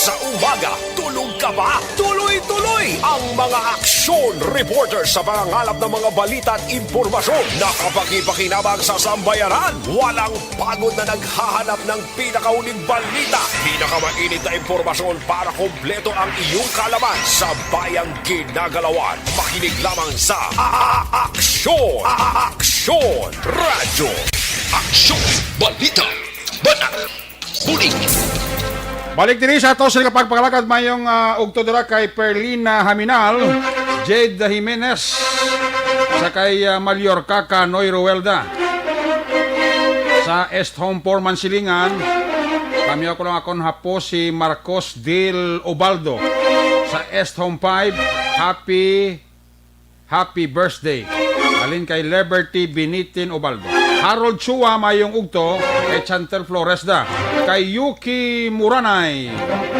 Sa umaga, tulog ka ba? Tuloy-tuloy ang mga aksyon reporter sa pangangalap ng mga balita at impormasyon na kapakipakinabang sa sambayanan. Walang pagod na naghahanap ng pinakauling balita, pinakamainit na impormasyon para kompleto ang iyong kaalaman sa bayang ginagalawan. Makinig lamang sa A-, A-, Aksyon, A-, A-, Aksyon Radyo. Aksyon, balita, banat, bulig. Balik diri sa ato sa kapagpangalagad, mayong, ah, ugto dira kay Perlina Haminal, Jade Jimenez, sa kay, ah, Mallorca, Kanoy Ruelda. Sa Est Home four Mansilingan, kami ako lang akon hapo si Marcos Dil Ubaldo. Sa Est Home five, happy, happy birthday. Alin kay Liberty Binitin Ubaldo. Harold Chua, mayong ugto, kay Chantel Flores da. Kay Yuki Muranay,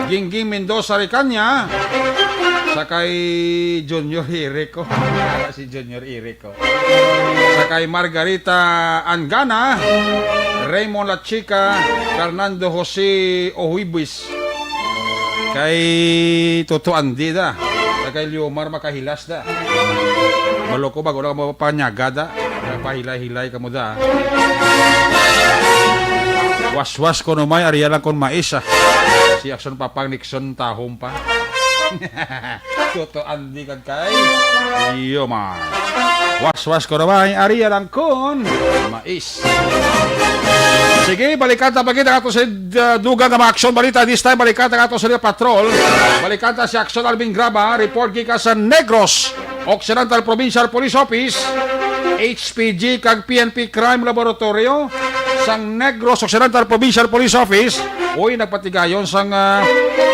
Gingging Mendoza Ricanya, sa kay Junior Irico. Ara si Junior Irico. Sa kay Margarita Angana, Raymond Lachica, Fernando Jose Ohuibis. Kay Toto Andy da. Sa kay Liomar Makahilas da. Malo ko bago lang mapanyaga da. Pahilay-hilay ka mo da. Waswas ko no may, ariya lang kon mais, ah. Si Action Papang Nixon tahom pa. Toto Andy kag kay Liomar. Waswas ko no may, ariya lang kon mais. Sige, balikan ta pa kita ato sa, uh, dugang nga mga aksyon balita. This time, balikan ta ato sa Patrol. Balikan ta si Aksyon Alvin Graba, report gikan sa Negros Occidental Provincial Police Office, H P G, kag P N P Crime Laboratorio sang Negros Occidental Provincial Police Office. Uy, nagpatigayon sang, ah,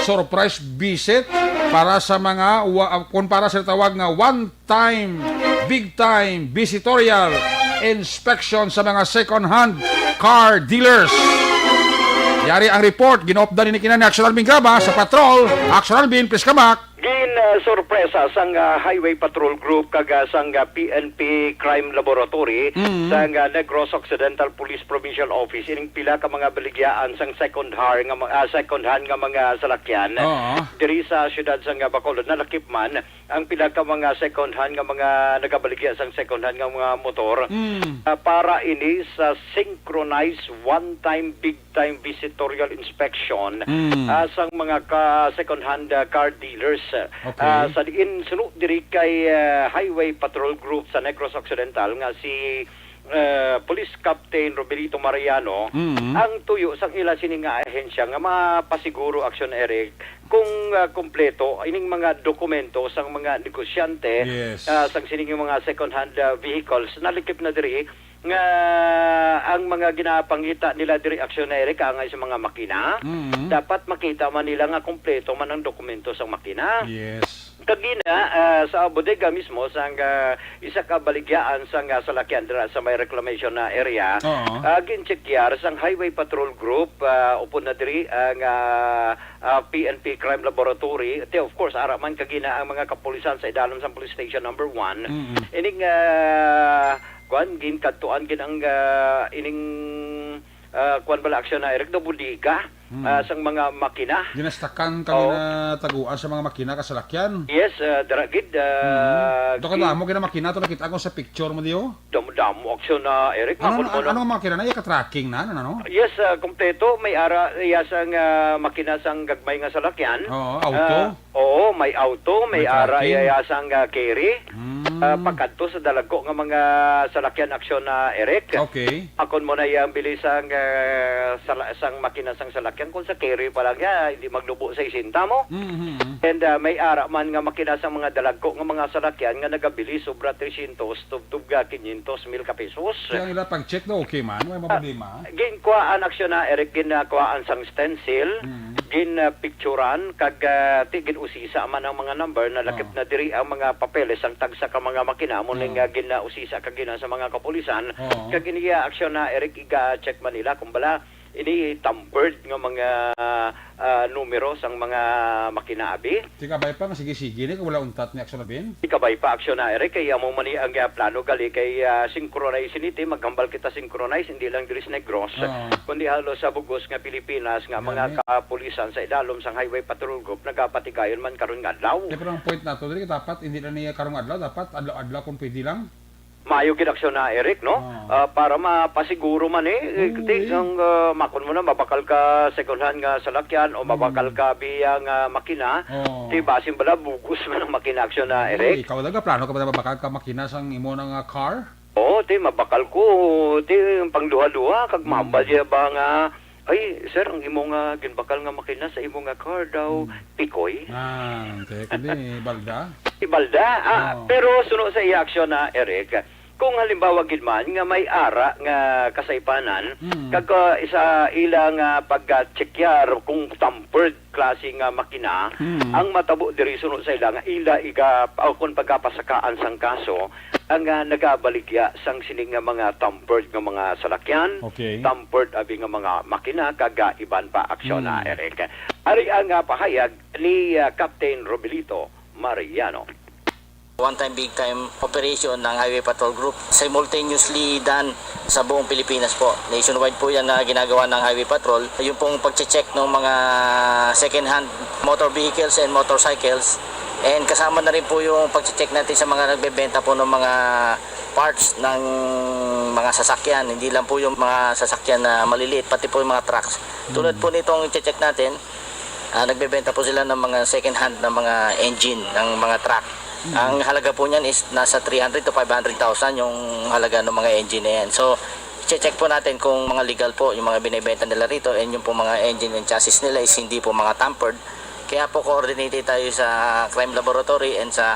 surprise visit para sa mga wa-, kung para sa tawag nga one-time, big-time visitorial inspection sa mga second-hand car dealers. Yari ang report, ginaupdan ni Kinan ni Action Alvin Graba sa Patrol. Action Alvin, please come back. Gin, ah, sorpresa sang, ah, Highway Patrol Group kag, ah, sang, ah, P N P Crime Laboratory Mm. sang, ah, Negros Occidental Police Provincial Office ining pila ka mga baligyaan sang second hand nga ma-, ah, second hand nga mga salakyan Oo. diri sa siyudad sang, ah, Bacolod. Nalakip man ang pila ka mga second hand nga mga nagabaligya sang second hand nga mga motor, Mm. ah, para ini sa synchronized one-time big time visitorial inspection, Mm. ah, sang mga ka second-hand, ah, car dealers. Okay. Ah, sa diin suno diri kay, ah, Highway Patrol Group sa Negros Occidental nga si, ah, Police Captain Roberto Mariano, Mm. ang tuyo sang ila sini nga ahensya nga mapasiguro, Action Eric, kung, ah, kompleto ining mga dokumento sang mga negosyante, Yes. ah, sang sining mga second-hand, ah, vehicles. Nalakip na diri nga ang mga ginapangita nila diri, Action Eric, angay sa mga makina, Mm. dapat makita man nila nga kompleto man ang dokumento sa makina. Yes. Kagina, ah, sa bodega mismo sang, ah, isa ka baligyaan sang, ah, salakyan dira sa may reclamation na area, Oo. ah, ginchekyar sang Highway Patrol Group, ah, upod na diri ang, ah, ah, P N P Crime Laboratory. Ti, of course, ara man kagina ang mga kapulisan sa idalom sang Police Station Number One. Mm-mm. Ining, ah, kuan, ginkadtuan gid ang, ah, ining, ah, kuan bala, Action na, Eric, do bodega, Mm. ah, sang mga makina. Ginastakan kami Oo. na taguan sa mga makina kasalakyan. Yes, ah, dara gid, ah, Mm. Daw gi- kadamo gid ang makina to, nakita ko sa picture mo, diyo? Damo-damo, Action na, Eric. Ano, Makon ano, mo na. Ano ang makina na? Iya ka tracking na? Ano, ano? Yes, ah, kompleto. May ara, iya sang, ah, makina sang gagmay nga salakyan. Oo, auto? Ah, Oo, may auto, may May ara tracking. Iya sang, ah, carry. Mm. Ah, pakadto sa dalagko nga mga salakyan, Action na, Eric. Okay. Akon mo na iyang bilis ang, ah, sala-, sang makina sang salakyan. Kung sa carry pa lang, ya, hindi magnubo sa isinta mo. Mm-hmm. And, ah, may ara man nga makina sang mga dalagko nga mga salakyan nga nagabilis sobra trescientos, tubtob ga quinientos mil ka pesos. Kaya ang ila pag-check daw, okay man, may Ah, problema. Ginkuhaan, Action na, Eric, ginkuhaan sang stencil, Mm. gin, ah, picturan, kag, ah, ti, gin-usisa man ang mga number, nalakip Ah. na diri ang mga papeles sang tagsa ka mga makina, mo ning, Ah. ah, gin, ah, usisa kag gina sa mga kapulisan, Oo. kag iniya, Action na, Eric, iga-check man nila kung bala, ini tampered nga mga, ah, numero sang mga makina, abi. Ti kabay pa nga sige-sige ni kung wala untat ni Action Abin? Ti kabay pa, Action na, Eric, kay amo man ni ang, ah, plano gali kay, ah, synchronize ini, ti maghambal kita synchronize, hindi lang diri sa Negros, Oo. kundi halos sa bugos nga Pilipinas nga mga Gani. kapulisan sa idalom sang Highway Patrol Group nagapatigayon man karon nga adlaw. Di, pero ang point nato diri, dapat hindi na niya karong adlaw, dapat adlaw-adlaw kung pwede lang. Maayo gid, Action na, Eric, no? Oo. Ah, para mapasiguro man, eh, Oo, ti, eh. ang, ah, makon mo na, mabakal ka second hand nga salakyan o mabakal Mm. ka biya nga makina, Oo. ti basin bala bugos man ang makina, Action na, Ay, Eric. Ikaw talaga, plano ka ba na mabakal ka makina sang imo na nga car? Oo, ti, mabakal ko, ti, ang pangduha-duha, kag Mm. mahambal siya ba nga, "Ay, sir, ang imo nga ginbakal nga makina sa imo nga car daw, Mm. pikoy?" Ah, te, kundi balda? Ibalda, ah, Oo. pero suno sa iya, Action na, Eric, kung halimbawa gid man nga may ara nga kasaypanan, Mm. kag, ah, sa ila nga pagka-checkar kung tampered klase nga makina, Mm. ang matabo diri suno sa ila nga ila iga, o kung pagapasakaan sang kaso, ang, ah, nagabaligya sang sini nga mga tampered nga mga salakyan, Okay. tampered abi nga mga makina, kag, ah, iban pa, Action na, Mm. Eric. Ari ang, ah, pahayag ni, ah, Captain Robilito Mariano. One time, big time operation ng Highway Patrol Group. Simultaneously done sa buong Pilipinas po. Nationwide po yan na ginagawa ng Highway Patrol. Yung pong pagche-check ng mga second-hand motor vehicles and motorcycles. And kasama na rin po yung pagche-check natin sa mga nagbebenta po ng mga parts ng mga sasakyan. Hindi lang po yung mga sasakyan na maliliit, pati po yung mga trucks. Tulad po nitong i-check natin, ah, nagbebenta po sila ng mga second hand na mga engine ng mga truck. Mm. Ang halaga po niyan is nasa three hundred to five hundred thousand yung halaga ng mga engine na yan. So, check po natin kung mga legal po yung mga binibenta nila rito, and yung po mga engine and chassis nila is hindi po mga tampered. Kaya po coordinated tayo sa crime laboratory and sa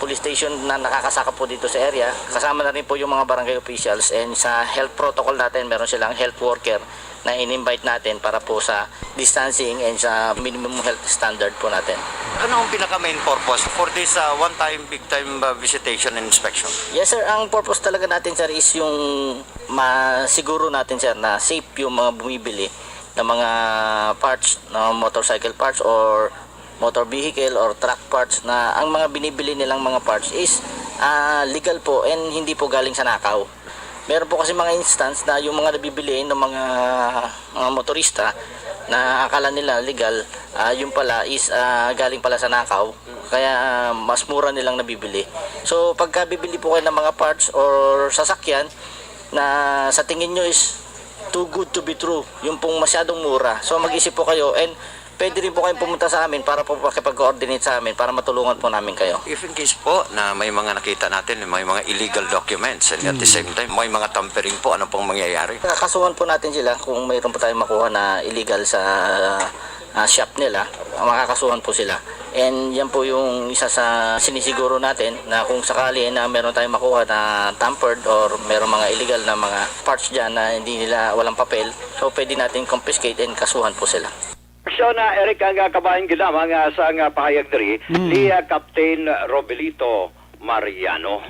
police station na nakakasakop po dito sa area. Kasama na rin po yung mga barangay officials, and sa health protocol natin, meron silang health worker na in-invite natin para po sa distancing and sa minimum health standard po natin. Ano ang pinaka main purpose for this uh, one time big time uh, visitation and inspection? Yes sir, ang purpose talaga natin sir is yung masiguro natin sir na safe yung mga bumibili ng mga parts, no, motorcycle parts or motor vehicle or truck parts, na ang mga binibili nilang mga parts is ah, legal po and hindi po galing sa nakaw. Meron po kasi mga instance na yung mga nabibili ng mga, mga motorista na akala nila legal, ah, yung pala is ah, galing pala sa nakaw, kaya mas mura nilang nabibili. So pagka bibili po kayo ng mga parts or sasakyan na sa tingin nyo is too good to be true, yung pong masyadong mura, so mag-isip po kayo, and pwede rin po kayong pumunta sa amin para po makipag-coordinate sa amin para matulungan po namin kayo. If in case po na may mga nakita natin, may mga illegal documents and at the same time may mga tampering po, ano pong mangyayari? Kakasuhan po natin sila kung mayroon po tayong makuha na illegal sa ah, shop nila. Makakasuhan po sila. And yan po yung isa sa sinisiguro natin na kung sakali na meron tayong makuha na tampered or meron mga illegal na mga parts dyan na hindi nila walang papel, so pwede natin confiscate and kasuhan po sila. Aksyon na Eric ang ah, kabahin ginamang ah, sa nga pahayag diri ni ah, Captain Robelito Mariano.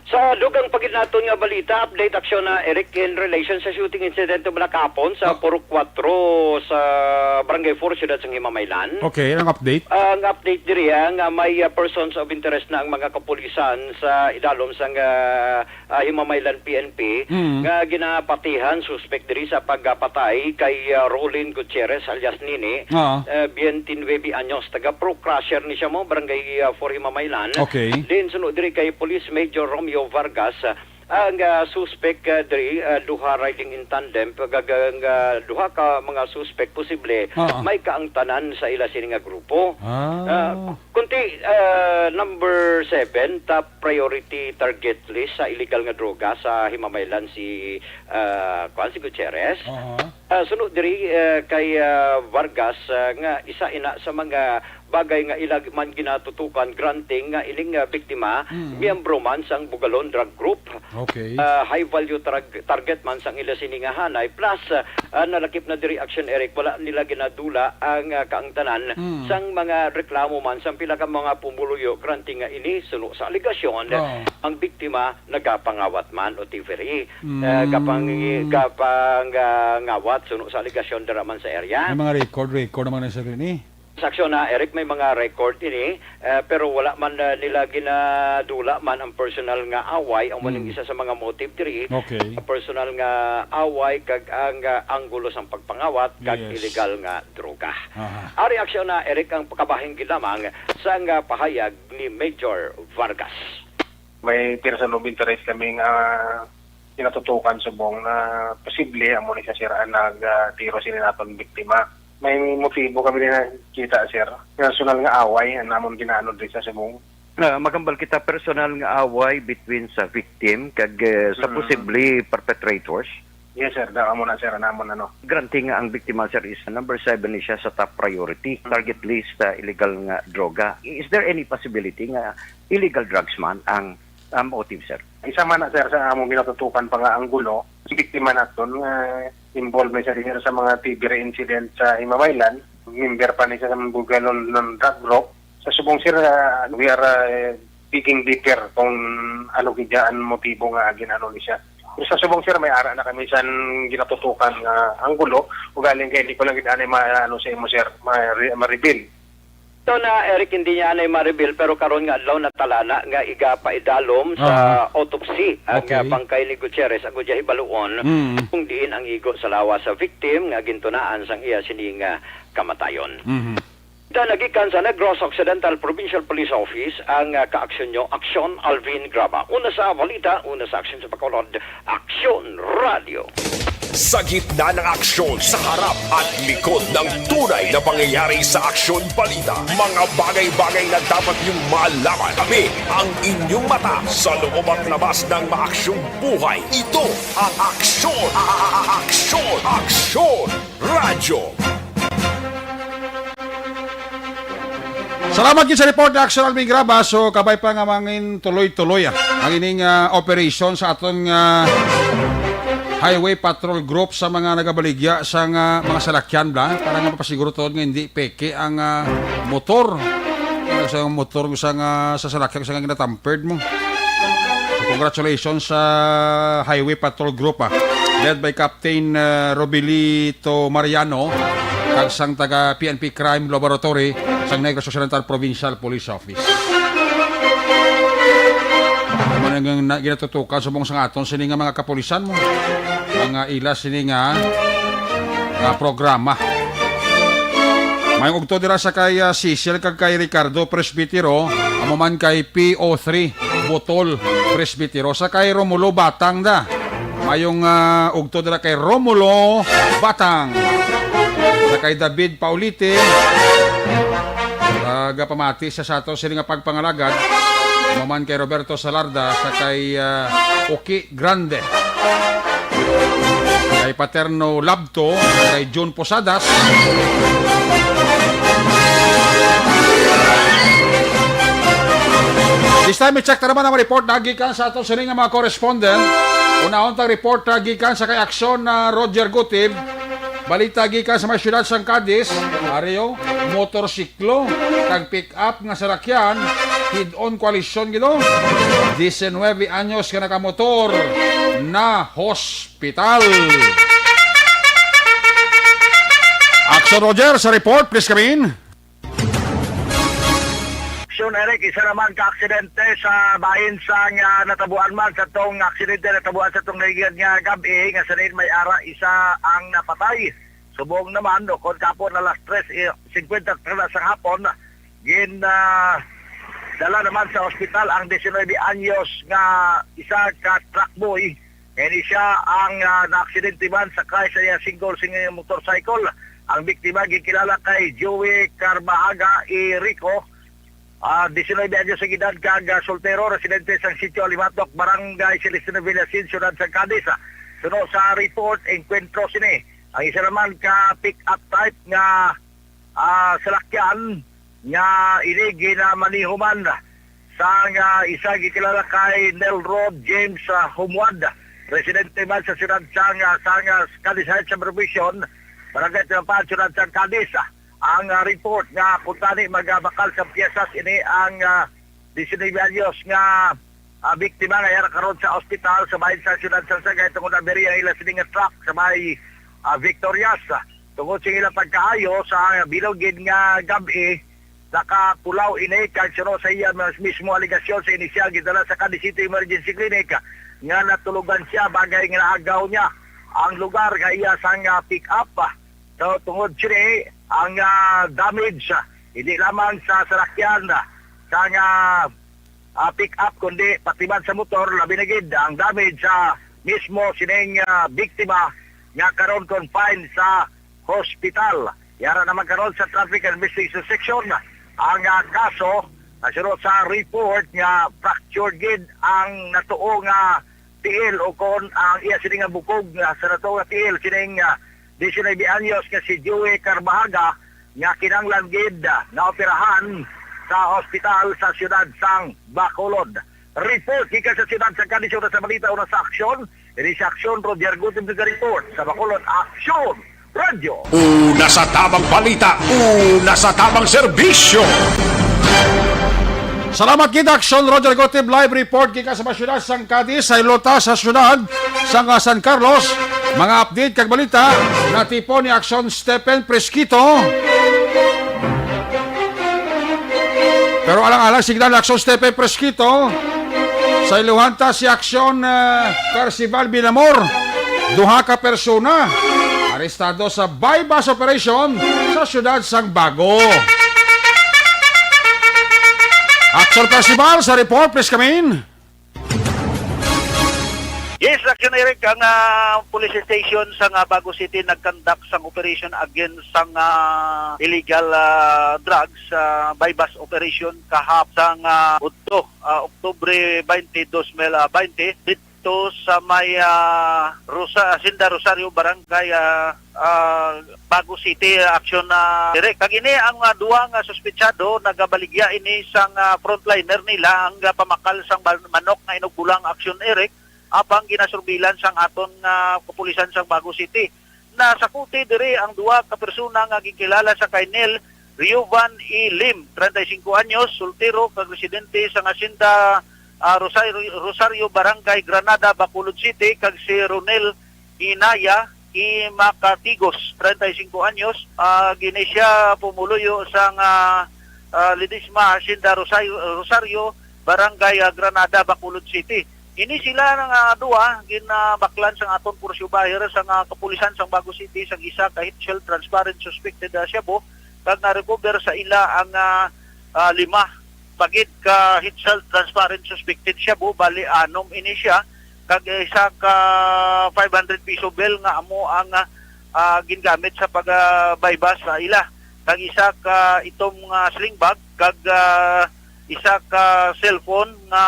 Sa dugang pa gid naton nga balita, update aksyon na Eric in relation sa shooting incident man kahapon sa Purok Kuwatro sa Barangay four, siyudad sang Himamaylan. Okay, ang update? Ang update diri ah, nga may ah, persons of interest na ang mga kapulisan sa idalom sang ah, ah, Himamaylan P N P nga ginapatihan suspek diri sa pagpatay kay ah, Rolin Gutierrez alias Nini, Oo. ah, twenty-nine anyos, taga Pro Crusher ni siya mo, Barangay ah, four Himamaylan. Okay. Din suno diri kay Police Major Romeo Vargas, ah, ang ah, suspek ah, diri ah, duha riding in tandem, pagag ang ah, duha ka mga suspek posible Oo. may kaangtanan sa ila sini nga grupo. Ah. Ah, kunti ah, number seven, top priority target list sa illegal nga droga sa Himamaylan si ah, kuan si Gutierrez. Aha. Ah, suno diri ah, kay ah, Vargas ah, nga isa ina sa mga bagay nga ila man ginatutukan granting nga ining ah, biktima miyembro man sang Bugalon Drug Group. Okay. Ah, high value targ- target man sang ila sini nga hanay, plus ah, ah, nalakip na diri action Eric, wala nila ginadula ang ah, kaangtanan sang mga reklamo man sang pila ka mga pumuluyo granting nga ini suno sa alegasyon Oo. ang biktima nagapangawat man o thievery. Mm. Ah, gapang gapang ah, ngawat suno sa alegasyon dira man sa area. May mga record, record naman na siya rin eh. Sa aksyon na Eric, may mga record ini, eh, pero wala man ah, nila ginadula man ang personal nga away, ang maning Mm. isa sa mga motive diri. Okay. Ang personal nga away kag ang ah, anggulo sang pagpangawat kag Yes. illegal nga droga. Aha. Ari aksyon na Eric ang pagkabahing lamang sa nga pahayag ni Major Vargas. May person of interest kami nga kinatutukan subong na posible amo ni siya sir ang nagtiro sini naton biktima. May motibo kami din nakita sir. Personal nga away ang namon ginaano diri sa subong. Na magambal kita personal nga away between sa victim kag eh, sa Mm. posible perpetrators. Yes sir, daw amo na sir ang namon ano. Granting nga ang biktima sir is number seven ni siya sa top priority target list sa illegal nga droga. Is there any possibility nga illegal drugs man ang ah, motive sir? Isa man na sir sa among ginatutukan pa nga anggulo, ang biktima naton nga involved na siya dinhi sa mga thievery incident sa Himamaylan, member pa ni siya sa Bugalon ng drug group. Sa subong sir, ah, we are ah, digging deeper kung ano gid ang motibo nga ginano ni siya. Pero sa subong sir, may ara na kami sa ginatutukan nga anggulo, ugaling kay di ko lang gid anay ma-, ano sa imo sir, ma-, ma-reveal. Ito na, Eric, hindi niya anay ma-reveal, pero karon nga adlaw natalana nga igapaidalom sa Ah. autopsy ang Okay. ah, bangkay ni Gutierrez, ang gudya hibaluon Mm. kung diin ang igo sa lawas sa victim nga gintunaan sang iya sini nga kamatayon. Mhm. Da nagikan sa Negros Occidental Provincial Police Office ang ah, kaaksyon nyo, Aksyon Alvin Graba. Una sa balita, una sa aksyon sa Bacolod, Aksyon Radio. Sa gitna ng aksyon, sa harap at likod ng tunay na pangyayari sa Aksyon Balita, mga bagay-bagay na dapat niyong malaman. Kami ang inyong mata sa loob at labas ng maaksyong buhay. Ito ang Aksyon, A-, A-, A-, Aksyon, Aksyon Radyo. Salamat gid sa report ni Action Alvin Graba. So, kabay pa nga mangin tuloy-tuloy, ah, ang ining, ah, operation sa aton nga Highway Patrol Group sa mga nagabaligya sa nga mga salakyan, bla, para nga mapasiguro tuod nga hindi peke ang, ah, motor. Sa motor sa nga sa salakyan sa nga ginatampered mo. So, congratulations sa Highway Patrol Group, ah, led by Captain, ah, Robilito Mariano, kag sang taga P N P Crime Laboratory sang Negros Occidental Provincial Police Office. Amo na nga na-, ginatutukan subong sang aton sini nga mga kapulisan mo. Mga ila sini nga, nga programa. May ugto dira sa kay, ah, Cecil kag kay Ricardo Presbitero, amo man kay P O three Botol Presbitero, sa kay Romulo Batang da. Mayong, ah, ugto dira kay Romulo Batang. Sa kay David Paulite, ah, gapamati sa sato sini nga pagpangalagad. Amo man kay Roberto Salarda, sa kay, ah, Oki Grande. Kay Paterno Labto, kay June Posadas. This time, i-check ta naman ang report na gikan sa aton sining nga mga correspondent. Unahon tang report na gikan sa kay Aksyon na Roger Gutib. Balita gikan sa may siyudad sang Cadiz, ari, oh, motorsiklo kag pick-up nga salakyan, head-on collision gid, oh. Diecinuebe anyos nga nakamotor na hospital. Action Roger sa report, please come in. Action Eric, isa naman ka aksidente sa bahin sang, ah, natabuan man sa tong aksidente natabuan sa tong naligad nga gab-i nga sa diin may ara isa ang napatay. Subong naman, o kon kapon alas tres, eh, cincuenta na sa hapon, gin, ah, dala naman sa ospital ang diecinuebe anyos nga isa ka truck boy. Ini siya ang, ah, naaksidente man sakay sa iya single sing motorcycle. Ang biktima gikilala kay Joey Carbahaga Irico, ah, diecinuebe anyos ang edad, kag, ah, soltero, residente sa Sitio Alimatok, Barangay Celestino Villasin, Siyudad sang Cadiz. Suno sa report, engkwentro sini ang isa naman ka pick-up type nga, ah, salakyan nga ini ginamaneho man sang, ah, isa gikilala kay Nelrod James, ah, Humwad, residente man sa siyudad sang, ah, sang, ah, Cadiz Heights Subdivision, Barangay Tinampaan, siyudad sang Cadiz. Ang, ah, report nga kuntani magabakal sa piyesas ini ang, ah, diecinuebe anyos nga, ah, biktima nga yara karon sa ospital sa bahin sa siyudad sang Sagay tungod na beri ang ila sini nga truck sa may, ah, Victorias. Tungod sa ilang pagkaayo sa bilog gid nga gab-i, nakapulaw ini kag suno sa iya mas mismo alegasyon sa inisyal gidala sa Cadiz City Emergency Clinic nga natulogan siya, bagay nga naagaw niya ang lugar nga iya sang, ah, pick up. So, tungod sini ang, ah, damage, ah, hindi lamang sa salakyan, ah, sang, ah, ah, pick up, kundi pati man sa motor, labi na gid ang damage sa mismo sining, ah, biktima nga karon confined sa hospital. Yara naman karon sa Traffic Investigation Section ang, ah, kaso. Nasunod sa report nga fractured gid ang natuo nga tiil, o kon ang iya sini nga bukog nga sa natuo nga tiil sining, ah, diecinuebe anyos nga si Joey Carbahaga nga kinahanglan gid, ah, naoperahan sa ospital sa siyudad sang Bacolod. Report gikan sa siyudad sa Cadiz, una sa balita, una sa aksyon. Ini sa aksyon, Roger Gutib nag-report sa Bacolod. Aksyon! Radyo. Una sa tamang balita, una sa tamang serbisyo. Salamat gid, Action Roger Gotib, live report gikan sa mga syudad sang Cadiz, sa Ilota, sa syudad sang, ah, San Carlos. Mga update kag balita natipon ni Action Stephen Presquito. Pero alang-alang, signal ni Action Stephen Presquito. Sa iluhan ta si Action, ah, Percival Binamor. Duha ka persona arestado sa buy-bust operation sa siyudad sang Bago. Action Percival sa report, please come in. Yes, Action Eric, ang, ah, police station sa nga Bago City nagkandak sang operation against sang, ah, illegal, ah, drugs, ah, buy-bust operation kahap sang, ah, udto, ah, Oktubre twenty, dos mil twenty. to sa may, ah, Rosa-, Hacienda Rosario, Barangay, ah, ah, Bago City, ah, aksyon na dire. Kag ini ang, ah, duha nga suspetsado nagabaligya ini sang, ah, frontliner nila ang, ah, pamakal sang ban-, manok nga inugbulang aksyon, Eric, apang ginasurbilan sang aton nga kapulisan sang Bago City. Nasakuti diri ang duha ka persona nga ginkilala sa kay Nel Riovan E. Lim, treinta y cinco anyos, soltero, kag residente sa Hacienda, ah, Rosario, Rosario, Barangay Granada, Bacolod City, kag si Ronel Inaya E. Macatigos, treinta y cinco anyos, ah, gini siya pumuluyo sa nga, ah, Ledesma, Hacienda Rosario, Rosario, Barangay, ah, Granada, Bacolod City. Ini sila nga duha ginabaklan sang aton Curfew Buyer sang, ah, kapulisan sang Bago City sang isa ka heat shell transparent suspected, ah, shabu, kag na-recover sa ila ang, ah, ah, lima pagid ka heat shell transparent suspected shabu, bali anom ini siya, kag isa ka five hundred piso bill nga amo ang, ah, ah, gingamit sa pag, ah, buy-bust sa ila, kag isa ka itom nga sling bag, kag, ah, isa ka cellphone nga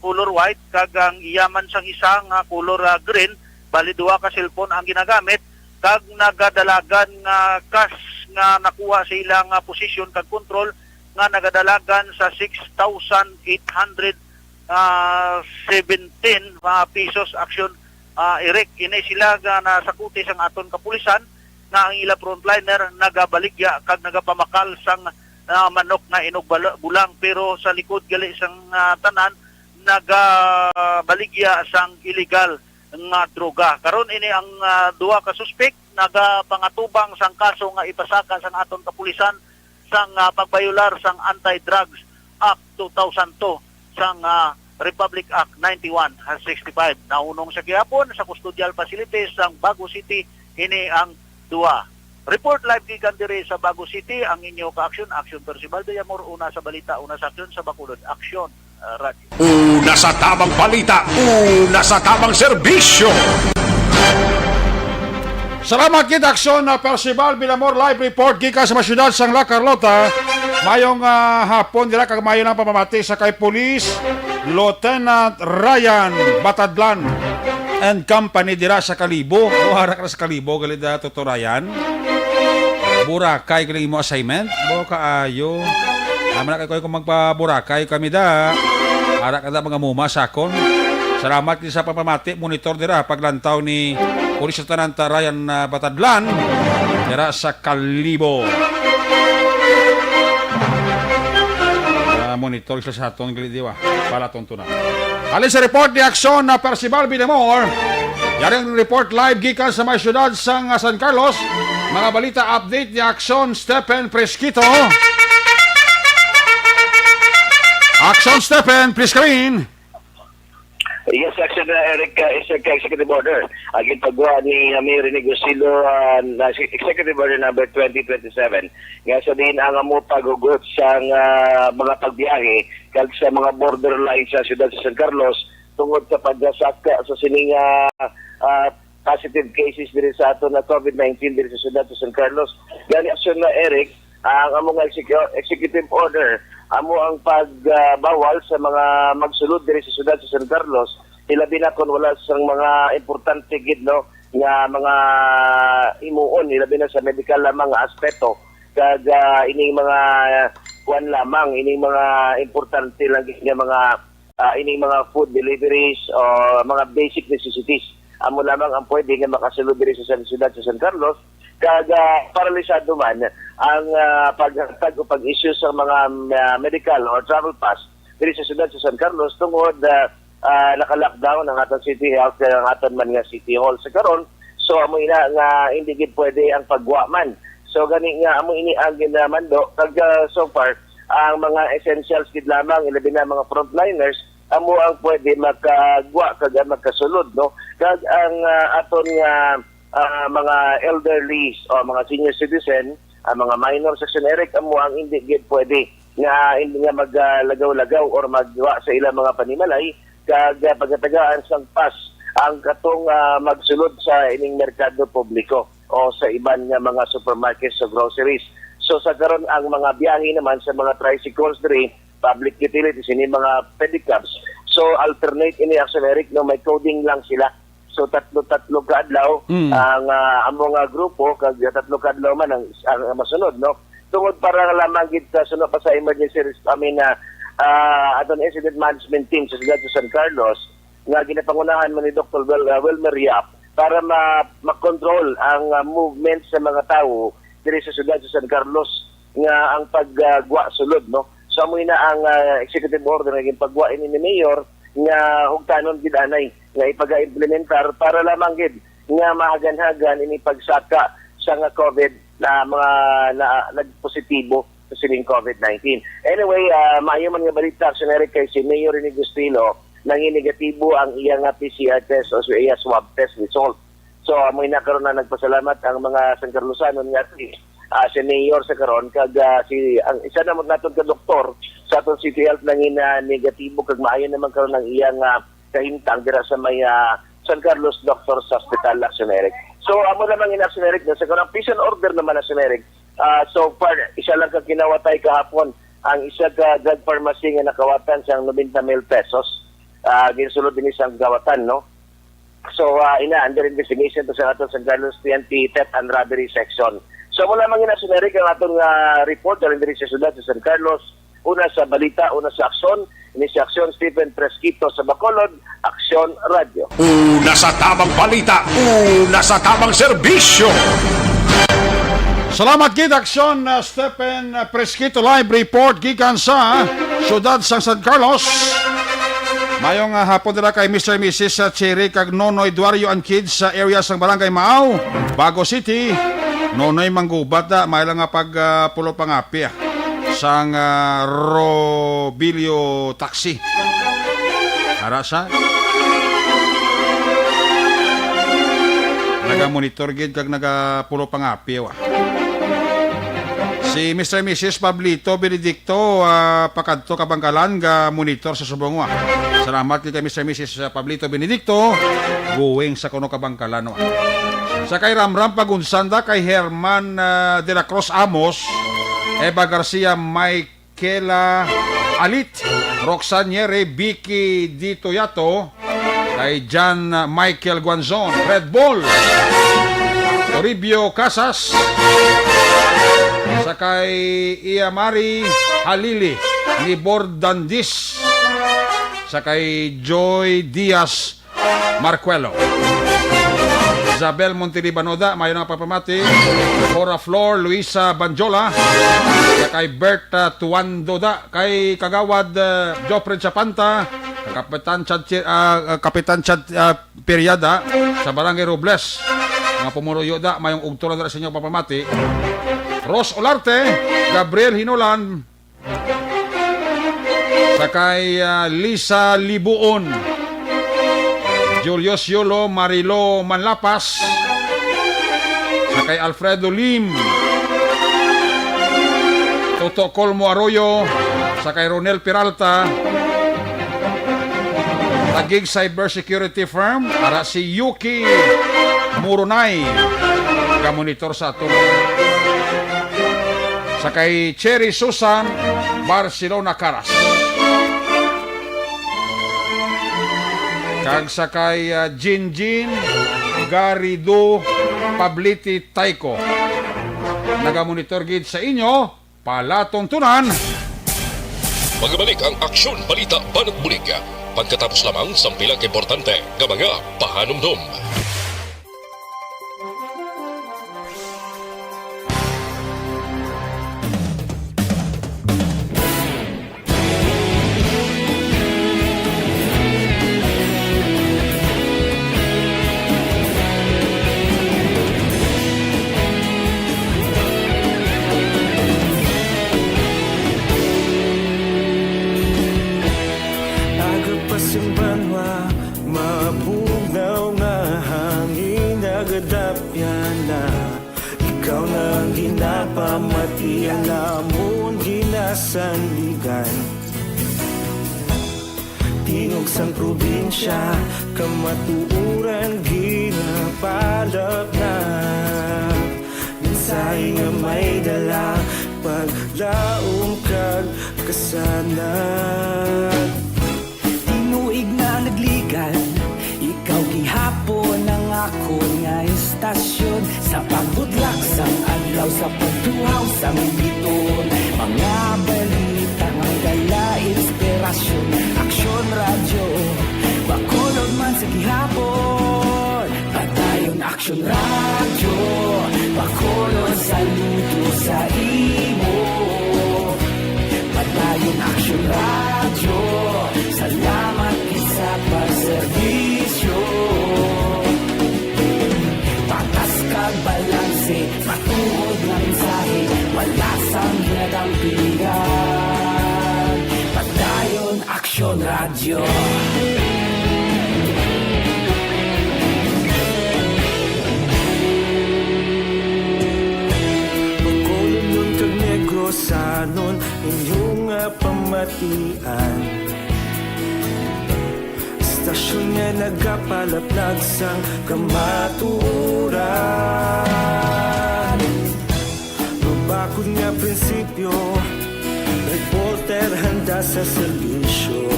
color white, kag ang iya man sang isa nga color, ah, green, bali duha ka cellphone ang ginagamit, kag nagadalagan nga cash nga nakuha sa ilang, ah, posisyon kag kontrol nga nagadalagan sa six thousand eight hundred, ah, seventeen, ah, pesos aksyon, ah, Eric. Ini sila nga nasakuti sang aton kapulisan nga ang ila frontliner nagabaligya kag nagapamakal sang, ah, manok nga inugbala-, bulang, pero sa likod gali sang, ah, tanan nagabaligya sang illegal nga droga. Karon ini ang, ah, duha ka suspek nagapangatubang sang kaso nga ipasaka sang aton kapulisan sang, ah, pagbayolar sang Anti-Drugs Act two thousand two sang, ah, Republic Act ninety-one sixty-five. Nahunong sa gihapon sa custodial facilities sang Bago City ini ang duha. Report live gikan diri sa Bago City ang inyo ka-aksyon, Aksyon Percival Villamor, una sa balita, una sa aksyon sa Bacolod. Aksyon, ah, Radyo. Una sa tabang balita, una sa tabang serbisyo. Salamat gid, Aksyon na Percival Villamor, live report gikan sa mga syudad sang La Carlota. Mayong, ah, hapon dira kag mayo lang pamamati sa kay Police Lieutenant Ryan Batadlan and company dira sa Kalibo. O, ara ka na sa Kalibo, gali da, Toto Ryan. Boracay, galing mo assignment. Bo, kaayo. Naman na kayo kung magpa-Boracay kami da. Ara ka da, mga muma, sakon. Salamat gid sa pagpamati, monitor dira, paglantaw ni Police Lieutenant Ryan, ah, Batadlan, dira sa Kalibo. Ah, monitor sila sa aton, gali, di ba? Palaton to na. Halin sa report ni Aksyon na Percival Villamor, yari ang report live gikan sa may syudad sang, ah, San Carlos. Mga balita update ni Aksyon Stephen Presquito. Aksyon Stephen, please come in. Yes, Aksyon na Eric, uh, Exec-, Executive Order. Ang ginpagwa ni, uh, Mayor Rene Gosilo, uh, na si Executive Order number twenty twenty-seven, nga sa diin ang amo paghugot sa, uh, mga pagbiyahe kag sa mga borderline sa siyudad sa San Carlos tungod sa pagkasaka sa sining, uh, uh, positive cases diri sa ato na COVID nineteen diri sa siyudad sa San Carlos. Gani, Aksyon na Eric, ang amo nga execu-, executive order, amo ang pagbawal sa mga magsulod diri sa siyudad sa San Carlos, ilabi na kon wala sang mga importante gid, no, nga mga himuon, ilabi na sa medical lamang nga aspeto, kag, ah, ining mga kuan lamang, ining mga importante lang gid nga mga, ah, ining mga food deliveries o mga basic necessities. Amo lamang ang pwede nga makasulod diri sa San, siyudad sa San Carlos. Kag, ah, paralisado man ang, ah, paghatag o pag-issue sa mga, ah, medical or travel pass diri sa siyudad sa San Carlos tungod, ah, ah, naka-lockdown ang aton City Health kag ang aton man nga City Hall sa karon. So, amo ina nga hindi gid pwede ang pagwa man. So, gani nga amo ini ang ginamando kag, ah, so far ang mga essentials gid lamang, ilabi na mga frontliners, amo ang pwede makagwa kag magkasulod, no? Kag ang, ah, aton nga, ah, mga elderlies o mga senior citizen, ang mga minor, Aksyon Eric, amo ang hindi gid pwede nga, hindi nga maglagaw-lagaw or magwa sa ilang mga panimalay, kag, ah, pagkatagaan sang pass ang katong, ah, magsulod sa ining merkado publiko o sa iban nga mga supermarkets o groceries. So, sa karon, ang mga biyahe naman sa mga tricycles diri, public utilities, ini mga pedicabs, So, alternate ini, Action Eric, no? May coding lang sila. So, tatlo-tatlo ka adlaw Mm. ang, ah, amo nga grupo, kag tatlo ka adlaw man ang, ang masunod, no? Tungod para lamang gid sa suno pa sa emergency res-, I mean, ah, ah, aton incident management team sa siyudad sa San Carlos, nga ginapangunahan man ni Doktor Wel-, ah, Wilmer Yap, para ma-, ma-control ang, ah, movement sa mga tawo diri sa siyudad sa San Carlos nga ang pagwa sulod, no? So, amo na ang, ah, executive order nga ginpagwa ini ni Mayor nga hugtanon gid anay nga ipaga-implementar para lamang gid nga mahaganhagan ini pagsaka sa nga COVID na mga na, nagpositibo sa sining COVID nineteen. Anyway, ah, maayo man nga balita, Sir Eric, kay si Mayor Rene Gustilo, nanginegatibo ang iya nga P C R test o sa iya swab test result. So, amoy na karon na nagpasalamat ang mga San Carlosanon nga si, ah, si Mayor sa karon, kag, ah, si, ang isa naman naton ka doktor sa aton City Health nangin, ah, negatibo, kag maayo naman karon ang iyang, ah, kahimtang dira sa may, ah, San Carlos Doctors Hospital, Action Eric. So, amo naman in Action Eric, sa kanang prison order naman, Action Eric, ah, so far, isa lang ka kinawatay kahapon, ang isa ka drug pharmacy nga nakawatan sang nobenta mil pesos. Ah, ginsulod din isang kawatan, no? So, ah, ina, under investigation to sa aton San Carlos T N P Theft and Robbery Section. So, amo lamang ina, Action Eric, ang aton nga report, galing diri sa siyudad sa San Carlos. Una sa balita, una sa aksyon, ini si Aksyon Stephen Fresquito sa Bacolod, Aksyon Radyo. Una sa tamang balita, una sa tamang serbisyo. Salamat gid, Aksyon, uh, Stephen, uh, Fresquito, live report gikan sa siyudad sang San Carlos. Mayong, uh, hapon dira kay Mister Missus, uh, Cherry kag Nonoy Duario and kids sa area sang Barangay Maaw, Bago City. Nonoy Manggubat da, may lang nga pag, uh, pulo pangapi, ah, sang, ah, Robilio Taxi. Ara sa? Naga-monitor gid kag nagapulo pangapi, wa. Si Mister Missus Pablito Benedicto, ah, pakadto Kabangkalan, ga-monitor sa subong, wa. Salamat gid kay Mister Missus Pablito Benedicto, going sa kuno Kabangkalan, wa. Sa kay Ramram Pagunsan da, kay Herman, ah, de la Cruz Amos, Eva Garcia, Michaela Alit, Roxanne Yere, Vicky Di Toyato, kay John Michael Guanzon, Red Bull, Toribio Casas, sa kay Iya Mari Halili, ni Bordandis, sa kay Joy Diaz, Marcuelo. Isabel Montelibano da, mayo nga pagpamati. Cora Flor, Luisa Banjola, sa kay Berta Tuando da, kay Kagawad, uh, Joffred Chapanta, Kapitan Chad, uh, Kapitan Chad, uh, Periada, sa Barangay Robles. Mga pumuruyo da, mayong ugturan da sa inyo pagpamati. Ros Olarte, Gabriel Hinolan, sa kay, ah, Lisa Libuon, Julius Yolo, Marilo Manlapas, sa kay Alfredo Lim, Toto Colmo Arroyo, sa kay Ronel Peralta, Taguig Cyber Security Firm, ara si Yuki Murunay, ga-monitor sa ato. Sa kay Cherry Susan Barcelona Caras. Kag sa kay, ah, Jinjin Garrido Pabliti Taiko. Nagamonitor gid sa inyo, palatuntunan. Magabalik ang Aksyon Balita Banat Bulig. Pagkatapos lamang sang pila ka importante nga mga pahanumdom. Aga pa sing banwa, mabugnaw nga hangin, nagadapyan na. Ikaw na ang ginapamati, ang amon ginasandigan. Tingog sang probinsya, kamatuoran ginapalapnap. Mensahe nga may dala, paglaom kag kasanag. Tino Tasyon sa pagbudlak sang adlaw, sa pagtuhaw sang bituon, mga balita nga may dala inspirasyon. Aksyon Radyo, Bacolod man sa gihapon. Padayon Aksyon Radyo, Bacolod saludo sa imo. Padayon Aksyon Radyo, salamat gid sa pagserbisyo. Patas kag balanse, matuod nga mensahe, wala sang ginadampigan. Padayon Aksyon Radyo. Bacolodnon kag Negrosanon, inyo nga pamatian. Istasyon nga nagapalaplag sang kamatuoran. Mabakod nga prinsipyo, reporter handa sa serbisyo.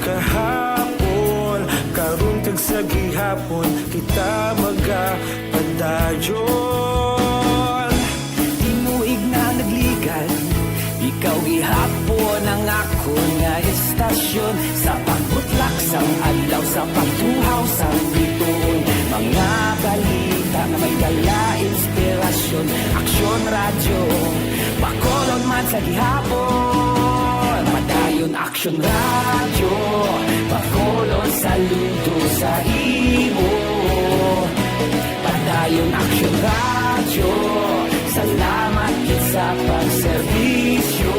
Kahapon, karon, kag sa gihapon, kita magapadayon. Tinuig na nagligad, ikaw gihapon ang akon nga istasyon. Sa pagbutlak sang adlaw, sa pagtuhaw sang bituon, mga balita nga may dala inspirasyon. Aksyon Radyo, Bacolod man sa gihapon. Padayon Aksyon Radyo, Bacolod saludo sa imo. Padayon Aksyon Radyo, salamat gid sa pagserbisyo.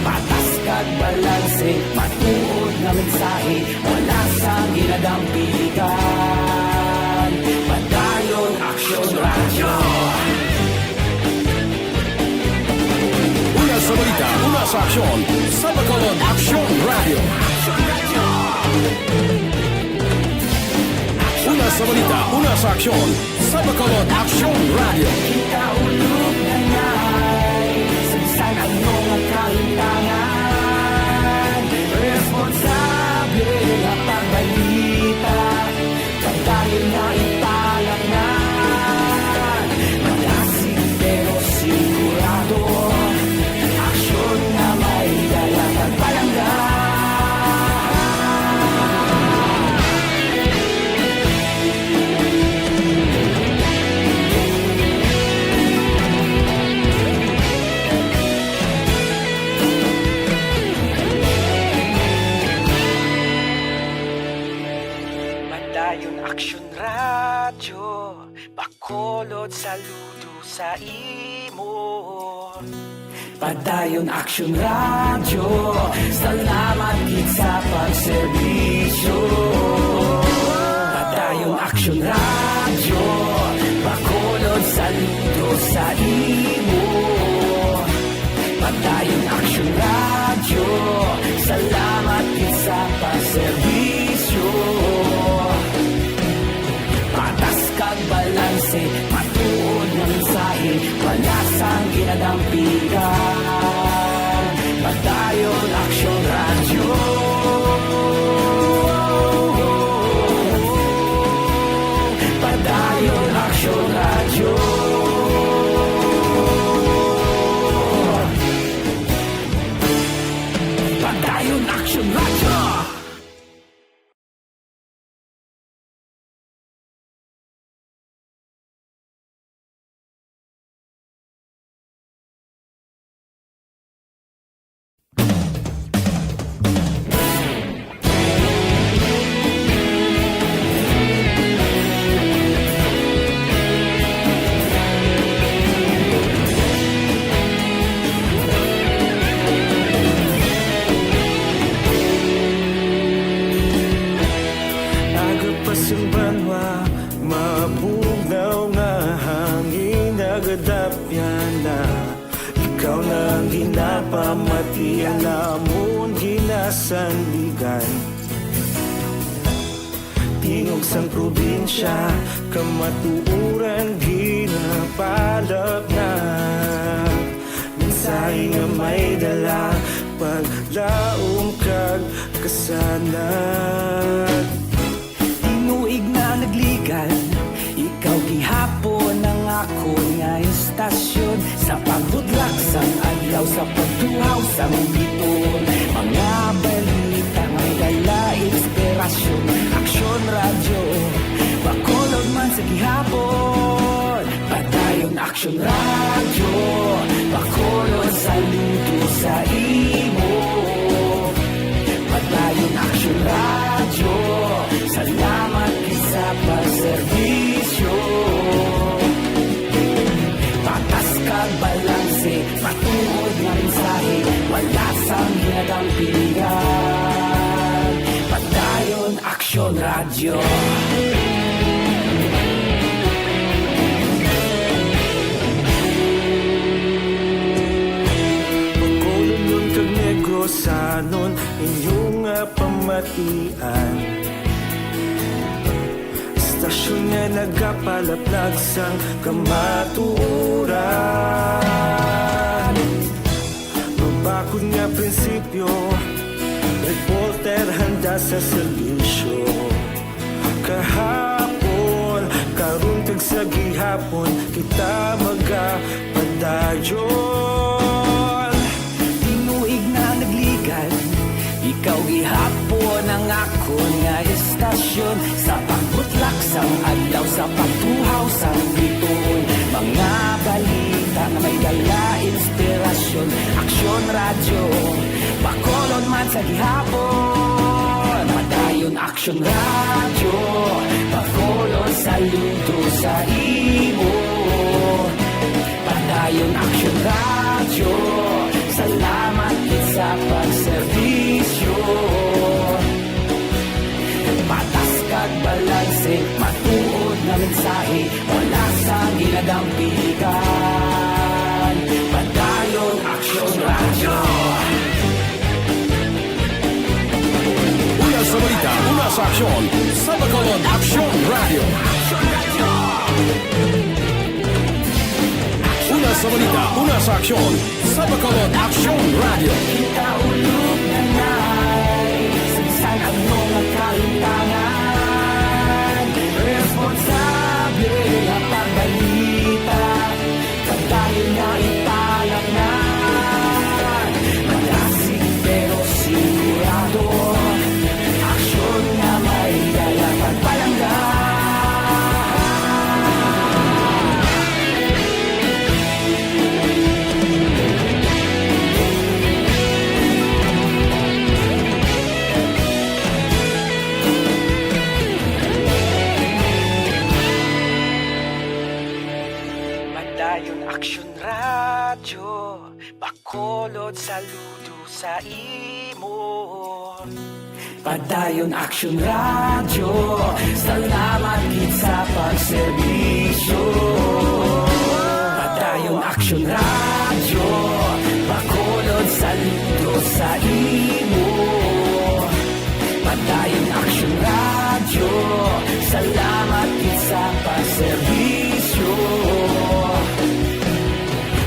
Patas kag balanse, matuod nga mensahe, wala sang ginadampigan. Padayon Aksyon Radyo. Una sa balita, una sa aksyon, sa Bacolod Aksyon Radyo. Una sa balita, una sa aksyon, sa Bacolod Aksyon Radyo. Kita ulog na ngay, sa bisan ano nga kahimtangan, responsable nga pagbalita. Padayon nga ipalangga, malasig pero sigurado. Aksyon nga may dala kag palangga. Padayon Aksyon Radyo, Bacolod saludo sa imo. Padayon Aksyon Radyo, salamat gid sa pagserbisyo. Padayon Aksyon Radyo, Bacolod saludo sa imo. Padayon Aksyon Radyo, salamat gid sa pagserbisyo. Patas kag balanse, matuod nga mensahe, wala sang ginadampigan. Padayon Aksyon Radyo. Padayon Aksyon Radyo. Padayon Aksyon Radyo. Aga pa sing banwa, mabugnaw nga hangin nagadapyan na. Ikaw na ang ginapamati, ang amon ginasandigan. Tingog sang probinsya, kamatuoran ginapalapnag. Mensahe nga may dala, paglaom kag kasanag. Tinuig na Sa pagtuhaw sang bituon, mga balita may dala inspirasyon. Aksyon Radyo, Bacolod man sa gihapon. Padayon Aksyon Radyo, Bacolod saludo sa imo. Padayon Aksyon Radyo, salamat gid sa pagserbisyo. Patas kag balanse, matuod nga mensahe, wala sang ginadampigan. Padayon Aksyon Radyo. Bacolodnon kag Negrosanon, inyo nga pamatian. Istasyon nga nagapalaplag sang kamatuoran. Mabakod nga prinsipyo, reporter handa sa serbisyo. Kahapon, karon, kag sa gihapon, kita magapadayon. Tinuig na nagligad, ikaw gihapon ang akon nga istasyon. Sa pagbutlak sang adlaw, sa pagtuhaw sang bituon, mga balita nga may dala inspirasyon. Aksyon Radyo, Bacolod man sa gihapon. Padayon Aksyon Radyo, Bacolod saludo sa imo. Padayon Aksyon Radyo, salamat gid sa pagserbisyo. Patas kag balanse, matuod nga mensahe, wala sang ginadampigan. Padayon Aksyon Radyo. Una sa balita, una sa aksyon, sa Bacolod Aksyon Radyo. Una sa balita, una sa aksyon, sa Bacolod Aksyon Radyo. Kita ulog na nay, sa bisan ano nga kahimtangan, responsable nga pagbalita. Padayon nga ipalangnan, malasig pero sigurado. Aksyon nga may dala pagpalangga. Padayon Aksyon Radyo, Bacolod saludo sa imo. Padayon Aksyon Radyo, salamat gid sa pagserbisyo. Padayon Aksyon Radyo, Bacolod saludo sa imo. Padayon Aksyon Radyo, salamat gid sa pagserbisyo.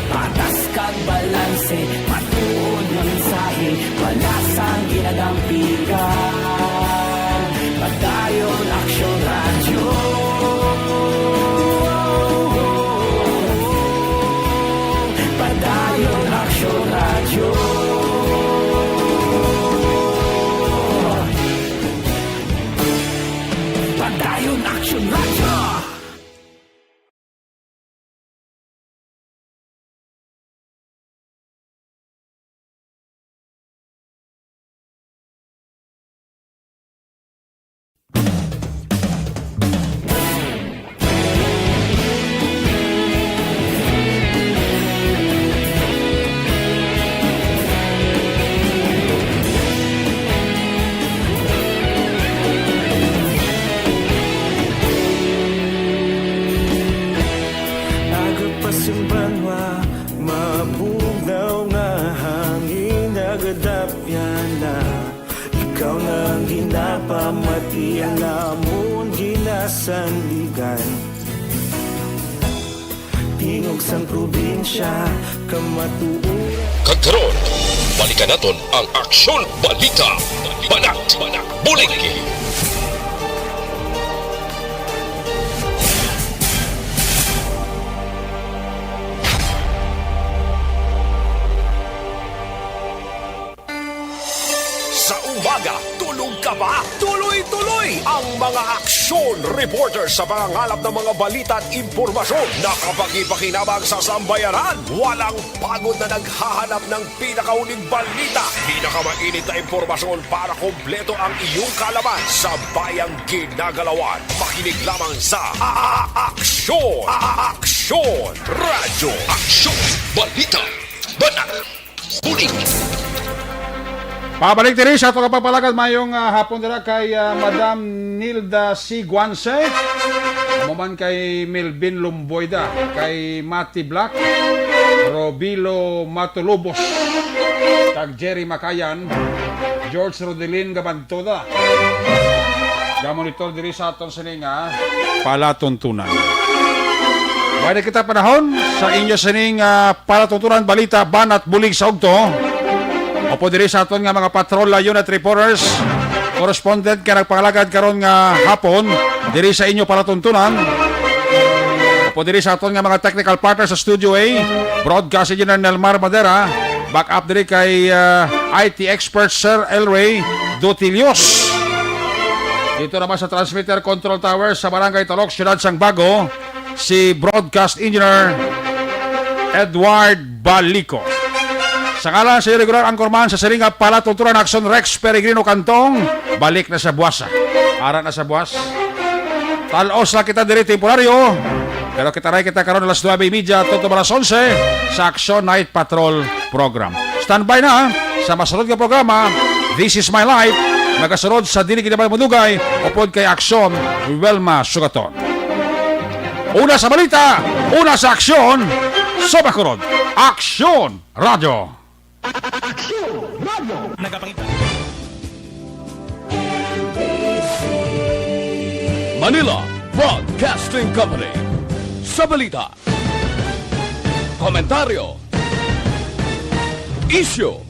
Patas kag balanse, matuod nga mensahe, wala sang ginadampigan. Padayon Aksyon Radyo. Padayon Aksyon Radyo. Padayon Aksyon Radyo. Aga pa sing banwa, mabugnaw nga hangin, nagadapyan na. Ikaw na ang ginapamati, ang amon ginasandigan. Tingog sang probinsya, kamatuoran. Kag karon, balikan naton ang Aksyon Balita. Banat, bulig. Aksyon Reporter sa pangangalap ng mga balita at impormasyon na kapakipakinabang sa sambayanan. Walang pagod na naghahanap ng pinakahuling balita, pinakamainit na impormasyon para kompleto ang iyong kaalaman sa bayang ginagalawan. Makinig lamang sa A-, A-, Aksyon, A-, A-, Aksyon Radyo. Aksyon, balita, banat, bulig. Pabalik diri sa ato kapapalagad, mayong, ah, hapon dira kay, ah, Madam Nilda C. Guanse, amo man kay Melvin Lumboyda, kay Mati Black, Robilo Matulubos, kag Jerry Makayan, George Rodelin Gabantoda. Gamonitor diri sa aton sini nga palatuntunan. Pwede kita panahon sa inyo sining, ah, palatuntunan, balita, banat, bulig sa ugto. Opo diri sa aton nga mga patrol, ah, unit reporters, correspondent nga nagpangalagad karon nga hapon diri sa inyo palatuntunan. Opo diri sa aton nga mga technical partner sa Studio A, Broadcast Engineer Nelmar Madera, back up diri kay, ah, I T expert Sir Elray Dutilios. Dito naman sa transmitter control tower sa Barangay Talok, Siyudad sang Bago, si Broadcast Engineer Edward Balico. Sa ngalan sa regular anchorman sa sining nga palatuntunan, Aksyon, Rex Peregrino Cantong, balik na sa buwas, ah. Ara na sa buwas. Talos lang kita diri temporaryo, pero kita ray kita karon alas nuebe y media tubtob alas onse sa Aksyon Night Patrol Program. Standby na, ah, sa masunod nga programa, This Is My Life, magasunod sa Dili Ginabayan Madugay, upod kay Aksyon, Wilma Sugaton. Una sa balita, una sa aksyon, sa Bacolod, Aksyon Radyo. Aksyon Radyo. Nagapangita. Manila Broadcasting Company. Sa balita, komentaryo, isyu,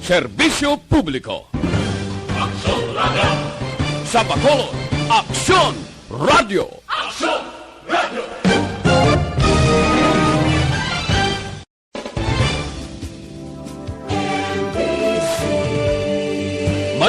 serbisyo publiko. Aksyon Radyo. Sa Bacolod, Aksyon Radyo. Aksyon